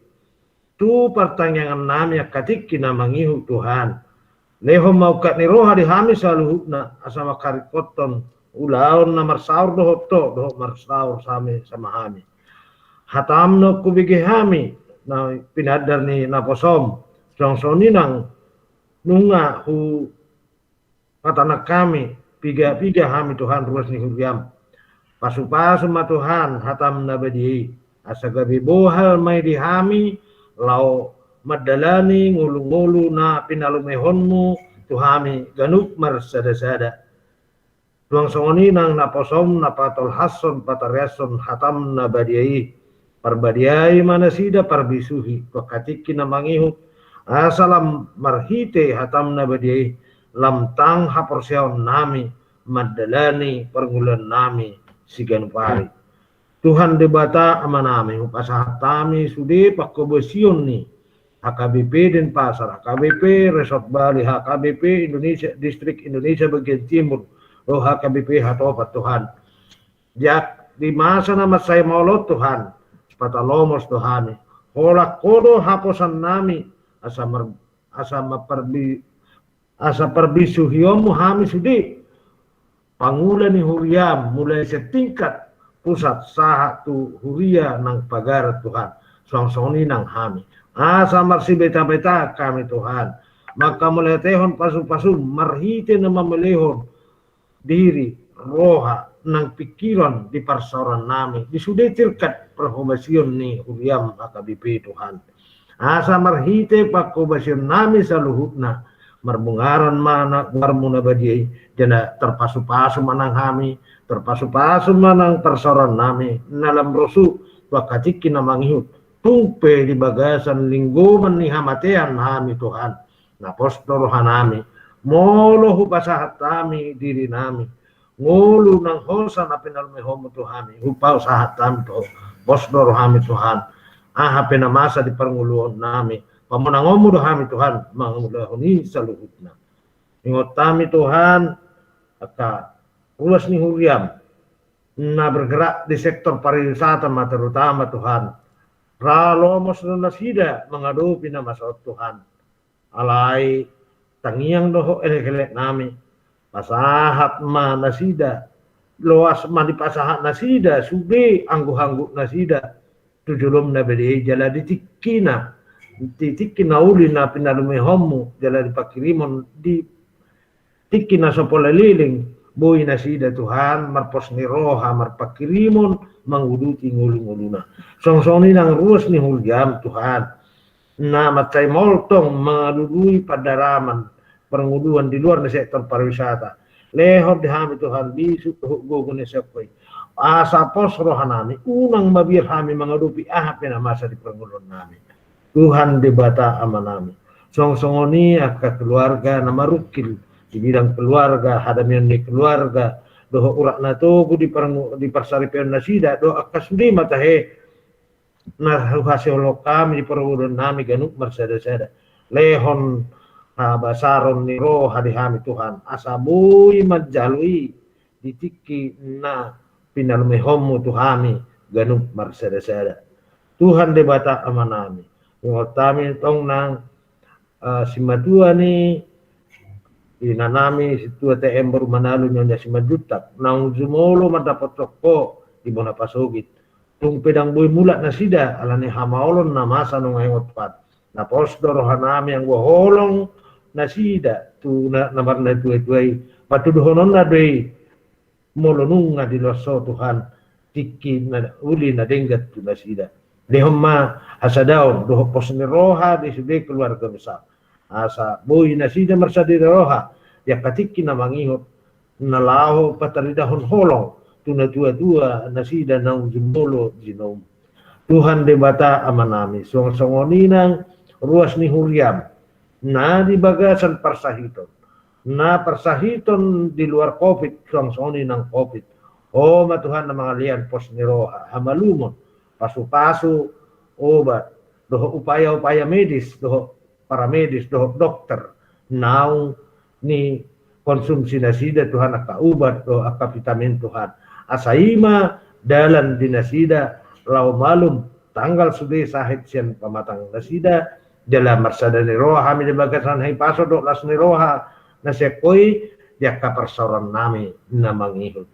Tu partangiangannami angka tingki na mangihut Tuhan. Lehon ma ungkap ni roha di hami saluhutna, asa mangkaringkothon ulaon na marsaor dohot Ho, dohot marsaor hami sama hami. Hatam na hubege hami, na pinandar ni naposom, suang songon i nang nunga hu Patanang hami, piga-piga hami Tuhan ruas ni huriam. Pasu-pasu ma Tuhan hatam na badia i, asa gabe bohal ma i di hami, laho mandalani ngolu-ngolu na pinalumehonmu tu hami ganup marsada-sada. Suang songon i nang naposom na patolhashon, patareashon hatam na badia i. Parbadiai ma nasida, parbisuhi tu angka tingki na mangihut, asa lam marhite hatam na badia i, lam tang haporseaonnami mandalani parngoluonnami siganup ari. Tuhan Debata Amanami, hupasahat hami sude panghobasion ni H K B P Denpasar, H K B P Resort Bali, H K B P Indonesia, Distrik Indonesia Bagian Timur, dohot H K B P Hatopan Tuhan. Di, di masa na mansai maol on Tuhan, patalomos do hami. Holan Ho do haposannami, asa mar-, asa ma parbi-, asa parbisuhionmu hami sude. Pangula ni huriam, mulai setingkat pusat sahat tu huria nang pagaran Tuhan. Suang songon i nang hami. Asa marsibeta-beta hami Tuhan. Manghamauliatehon pasu-pasum, marhite na mamelehon diri, roha, nang pingkiran di parsaorannami, di sude tingkat parhobasion ni huriam H K B P Tuhan. Asa marhite panghobasionnami saluhutna, marbungaran ma na goarmu na badia i, jala tarpasu-pasu ma nang hami, tarpasu-pasu ma nang parsaorannami, na lam rosu tu angka tingki na mangihut, tung pe di bagasan linggoman ni hamatean hami Tuhan. Na pos do rohanami, molo hupasahat hami dirinami, ngolu nang hosa na pinalumehonmu tu hami, hupasahat hami tu Ho, pos do rohami Tuhan, aha pe na masa di parngoluonnami, pamonangonmu do hami Tuhan, mangulahon i saluhutna. Ingot hami Tuhan, angka ruas ni huriam, na bergerak di sektor pariwisata ma terutama Tuhan. Ra lomos do nasida mangadopi na masa on Tuhan. Alai tangiang do Ho elek-elek nami. Pasahat ma nasida, loas ma dipasahat nasida sude angguh-angguh nasida tu jolom na badia i jala di tingkina, di tingki na uli na pinalumehonmu jala di pangkirimon di tingki na so pola leleng, boi nasida Tuhan marpos ni roha marpangkirimon manguduti ngolu-ngoluna. Songon-songon i nang ruas ni huriam Tuhan, na mansai moltong mangalului pandaraman parngoluan di luar ni sektor pariwisata. Lehon di hami Tuhan bisuk dohot gogo ni siap koi. Asa pos roha nami, unang mabiar hami mangadopi aha pe na masa di parngoluan nami. Tuhan Debata Ama nami. Songon-songon i angka keluarga na marungkil di bidang keluarga, hadamion ni keluarga, dohot urat na togu di, di parsaripeon nasida, dohot angka sude ma tahe na huhasehon hami di parngoluan nami ganup marsada-sada. Lehon habasaron ni roha di hami Tuhan, asa boi manjalo i di tingki na pinalumehonmu tu hami ganup marsada-sada. Tuhan Debata Ama nami, ingot hami tong nang uh, simatua ni ina nami Sintua T M Boru Manalu Nyonya Simanjuntak, naung jumolo mandapothon Ho di bona pasogit. Tung pe ndang boi mulak nasida ala ni hamaolon na masa nunga ingot Tuhan. Na pos do roha nami anggo holong nasida tu na, na marnatua-tua i. Patuduhononna do i molo nunga diloas Ho Tuhan tingki na uli na denggan tu nasida. Lehon ma hasadaon dohot pos ni roha di sude keluarga besar. Asa boi nasida marsada ni roha di angka tingki na mangihut na laho pataridahon holong tu natua-tua nasida naung jumolo jinomu. Tuhan Debata Ama nami, songon-songon i nang ruas ni huriam na di bagasan parsahiton, na parsahiton di luar covid, songon-songon i nang covid. Ho ma Tuhan na mangalean pos ni roha, hamalumon, pasu-pasu, obat, dohot upaya-upaya medis, dohot paramedis, dohot dokter, naung ni konsumsi nasida Tuhan angka ubat dohot angka vitamin Tuhan. Asa i ma dalan di nasida laho malum tanggal sude sahit sian pamatang nasida, jala marsada ni roha hami di bagasan hahipason dohot las ni roha na sian Ho i di angka parsaoran nami na mangihut.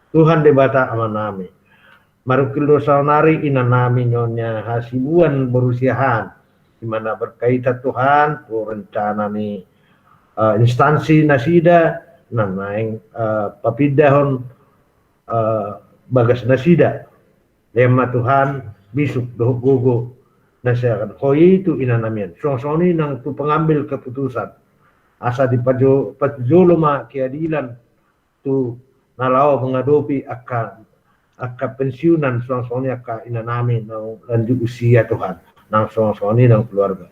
Tuhan Debata Ama nami, marungkil do saonari ina nami Nyonya Hasibuan Boru Siahaan, di mana berkaitan Tuhan tu rencana ni uh, instansi nasida na naeng uh, papindahon uh, bagas nasida. Lehon ma Tuhan bisuk dohot gogo na sian Ho i tu ina nami on. Songon-songon i nang tu pengambil keputusan, asa dipajolo ma keadilan tu na laho mangadopi angka angka pensiunan, songon-songon i angka ina nami naung lanjut usia Tuhan, nang songon-songon i nang keluarga.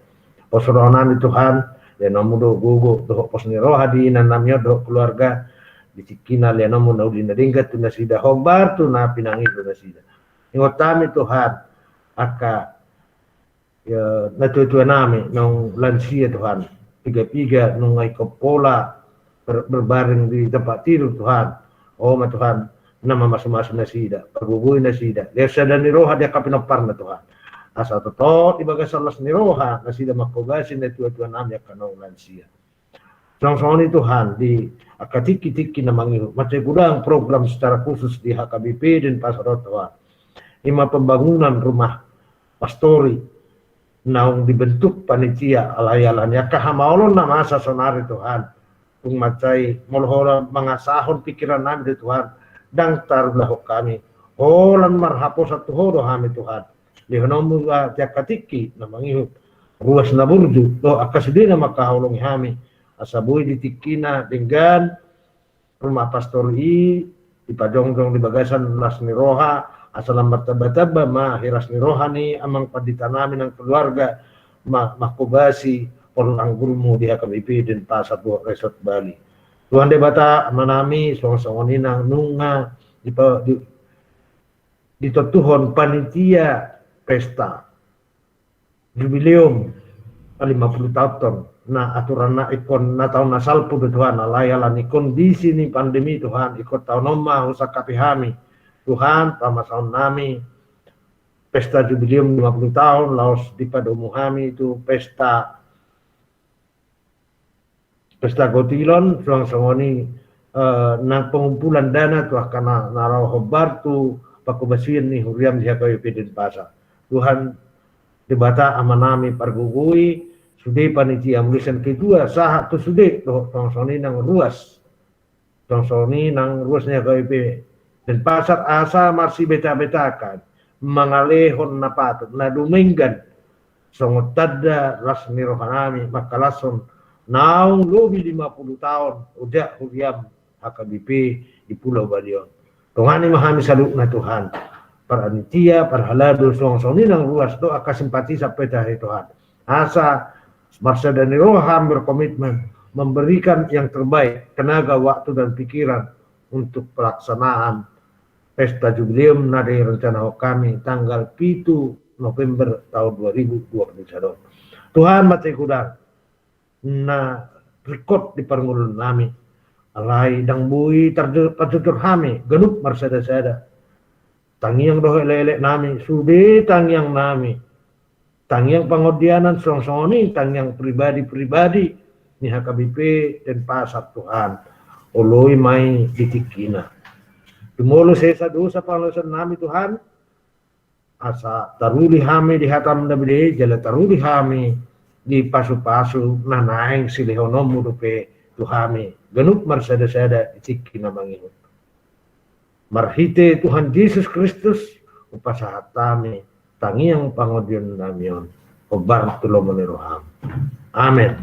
Pos roha nami Tuhan, lehononmu do gogo dohot pos ni roha di ina nami on dohot keluarga, di tingkina lehononmu na uli na denggan tu nasida, hombar tu na pinangido nasida. Ingot hami Tuhan angka natua-tua nami naung lansia Tuhan, piga-piga nunga ingkon pola ber, berbaring di tempat tidur Tuhan. Ho ma Tuhan na mamasu-masu nasida, pargogoi nasida, lehon sada ni roha di angka pinomparna Tuhan. Asa totop di bagasan las ni roha nasida manghobasi natua-tua nami angka naung lansia. Songon-songon i Tuhan di angka tingki-tingki na mangihut, mansai godang program secara khusus di H K B P Denpasar on Tuhan. I ma pembangunan rumah pastori naung dibentuk panitia, alai ala ni angka hamaolon na masa saonari Tuhan, tung mansai molo holan mangasahon pikiran nami do Tuhan, ndang tarulahon hami. Holan marhaposan tu Ho do hami Tuhan. Lehononmu di angka tingki na mangihut, ruas na burju dohot angka sude na mangkaholongi hami, asa boi di tingkina denggan rumah pastori i dipajongjong di bagasan las ni roha, asa lam martamba-tamba ma hiras ni roha ni amang pandita nami nang keluarga, ma, manghobasi pola anggurmu di H K B P Denpasar dohot Resort Bali. Tuhan Debata Ama nami, songon-songon i nang nunga di, di, ditontuhon panitia pesta jubileum lima puluh taon on, na aturanna ingkon na taon na salpu do Tuhan, alai ala ni kondisi ni pandemi Tuhan, ingkon taon on ma husangkapi hami Tuhan, pamasaon nami pesta jubileum lima puluh tahun, laos dipadomu hami tu pesta, pesta gotilon, suang songon i, eh, nang pengumpulan dana tu angka na, na ro hombar tu pangkobasian ni huriam di H K B P Denpasar. Tuhan, Debata Ama nami pargogoi, sude panitia muli sian ketua, sahat tu sude dohot suang songon i nang ruas. Suang songon i nang ruas ni H K B P Denpasar asa marsibetabetakan, mangalehon na patut, na dumenggan, songon tanda las ni roha nami, mangkalashon naung lobi lima puluh taon, ojak huriam H K B P di Pulau Bali on. Dongani ma hami saluhutna Tuhan. Panitia, parhalado, suang songon i nang ruas dohot angka simpatisan pe tahe Tuhan. Asa marsada ni roha hami berkomitmen memberikan yang terbaik, tenaga, waktu, dan pikiran untuk pelaksanaan pesta jubileum na direncanahon hami tanggal pitu November tahun dua ribu dua puluh satu. Tuhan, mansai godang na ringkot di parngoluon nami. Alai ndang boi tarjo-, tarjojor hami ganup marsadasada. Tangiang dohot elek-elek nami, sude tangiang nami. Tangiang pangondaion suang songon i tangiang pribadi-pribadi ni H K B P Denpasar, Tuhan. Oloi ma i di tingkina. Jumolo sesa dosa pangalaosion nami, Tuhan. Asa taruli hami di hatam na binahen, jala taruli hami di pasupasu na naeng silehononmu dope tu hami ganup marsadasada di tingki na mangihut. Marhite Tuhan Jesus Kristus, hupasahat hami tangiang pangondaion nami on hombar tu lomo ni roham. Amen.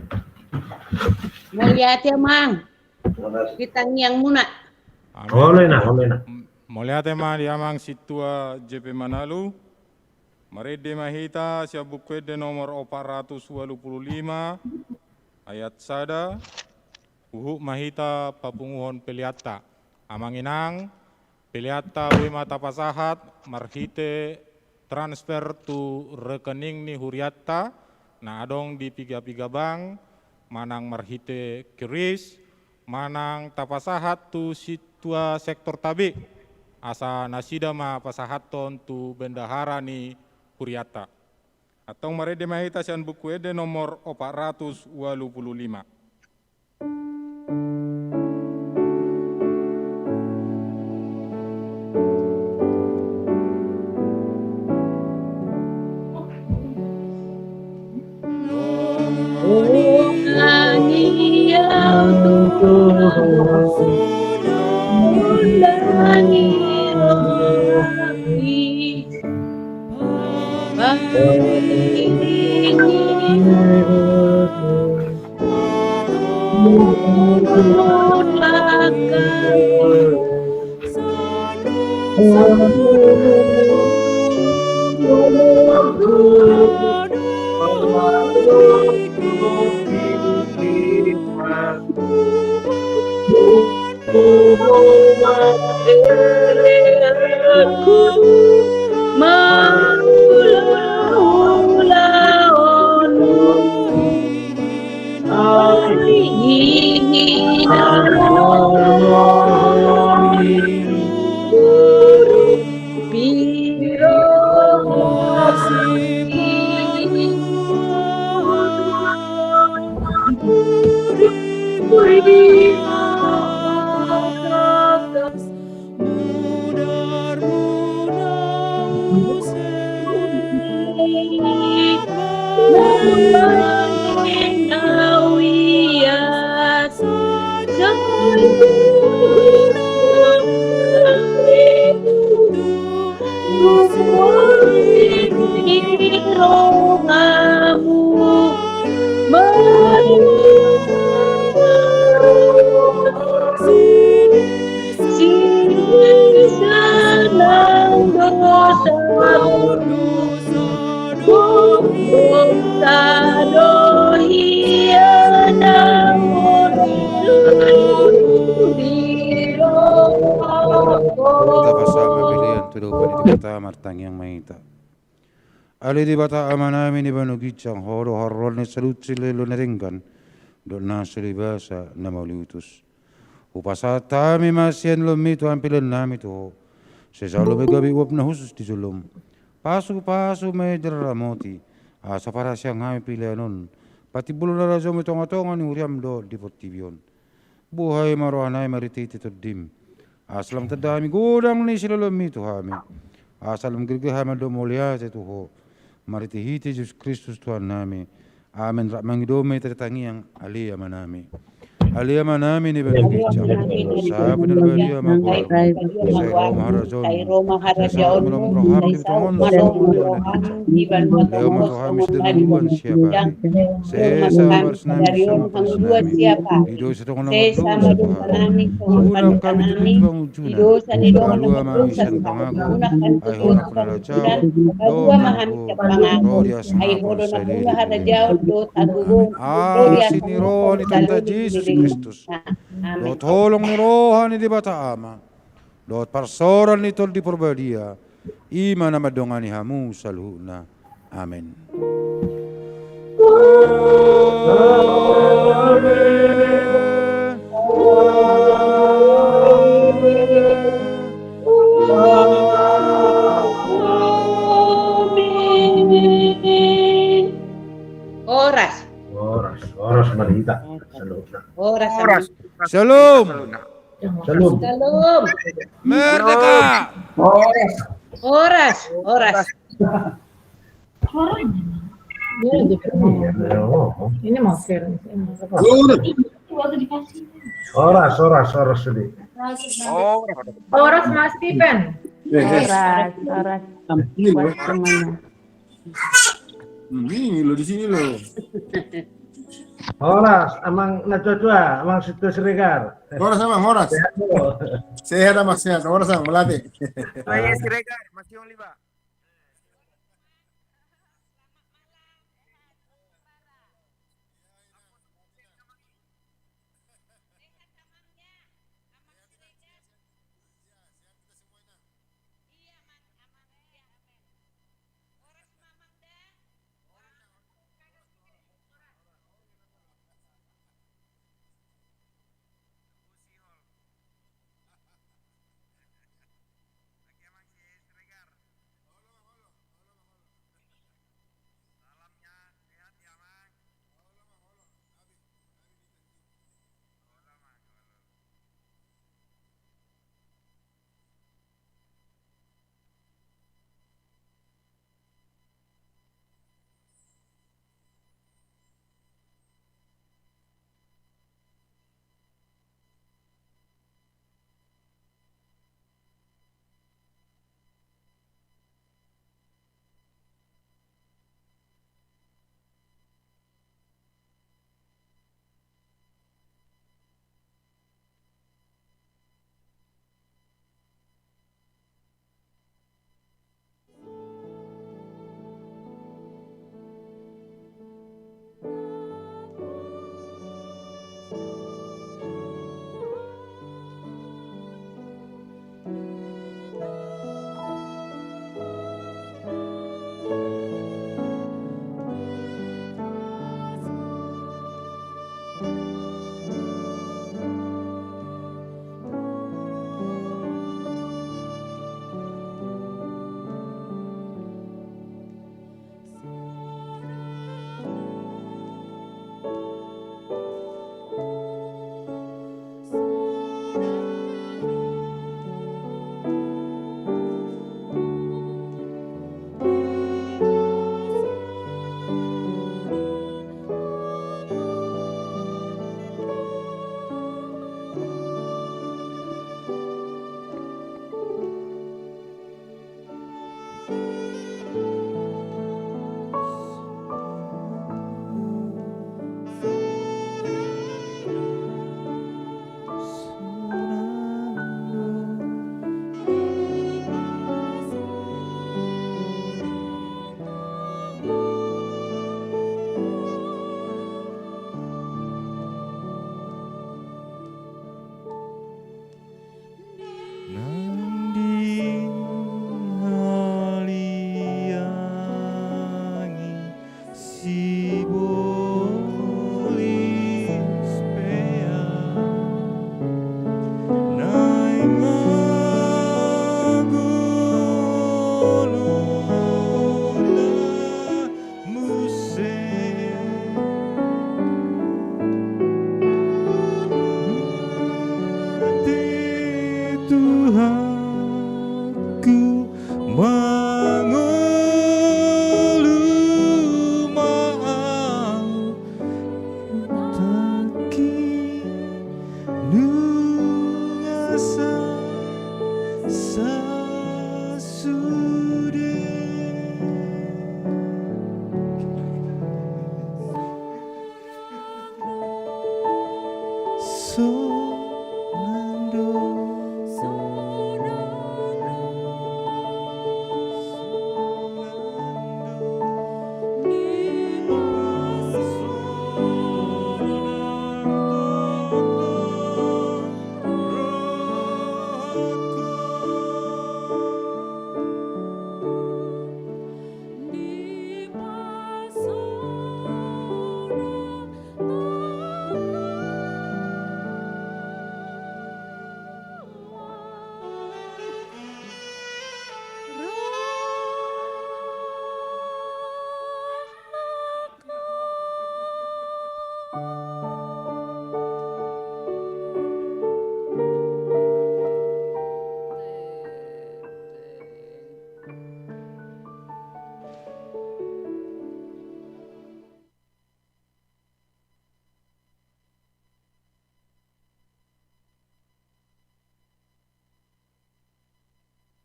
Mauliate, Amang. Di tangiangmuna. Amen. Olo, Inang, olo, Inang. Mauliate ma di Amang Sintua J P Manalu. Marende ma hita sian Buku Ende nomor opat ratus ualu pulu lima, ayat sada, huhut ma hita papunguhon peleanta. Amang inang, peleanta boi ma tapasahat marhite transfer tu rekening ni hurianta na adong di piga-piga bank, manang marhite kris, manang tapasahat tu sintua sektor tabe, asa nasida ma pasahathon tu bendahara ni hurianta. Antong marende ma hita sian Buku Ende nomor opat ratus ualu pulu lima. Tapasama pelean tu adopan ni Debata, martangiang ma hita. Ale Debata Amanami na di banua ginjang, Ho do haroroan ni saluhut silehon na denggan dohot na so dibasa na mauliutus. Hupasahat hami ma sian lomomi Tuhan pelean nami tu Ho. Sai jalo ma i gabe uap na hushus di jolom. Pasupasu ma i di na ramoti, asa parhaseang hami pelean on, patimbulhon harajaonmu di tongatonga ni huriam dohot di portibi on. Buhai ma rohanami marhitehite Tondim, asa lam tanda hami godang ni siloloanmi tu hami, asa lam girgir hami mandok mauliate tu Ho, marhitehite Jesus Kristus Tuhannami. Amen. Rap mangido ma hita di tangiang Ale Amanami. Ale Amanami na di banua ginjang, sapuon na badia ma goarmu. Sai ro ma harajaonmu. Sai saut ma lomo ni roham di banua tonga on songon na di banua ginjang. Lehon ma tu hami sadari on hangoluan siapari. Sesa ma baris nami songon panesanami di dosa dongan nami. Unang hami tutu tu pangunjunan. Palua ma hami sian pangago. Ai Ho do na harajaon, dohot harajaon dohot agogo. Asi ni roha ni Tuhanta Jesus Kristus, dohot holong ni roha ni Debata Ama, dohot parsaoran ni Tondi Parbadia, i ma na mandongani hamu saluhutna. Amen. Horas. Horas, horas ma di hita. Horas. Horas. Shalom. Shalom. Shalom. Merdeka. Horas. Horas. Horas. Ini masker. Horas, horas, horas sedih. Horas, Mas Stephen. Horas, horas. Ini loh. Hmm, ini lo, di sini lo. Horas, Amang Najwa Jwa, Amang Situ Siregar. Horas, Amang, horas. Sehat, lo? Sehat, Amang, sehat. Horas, Amang, melatih. Oh iya, Siregar, masih on liba.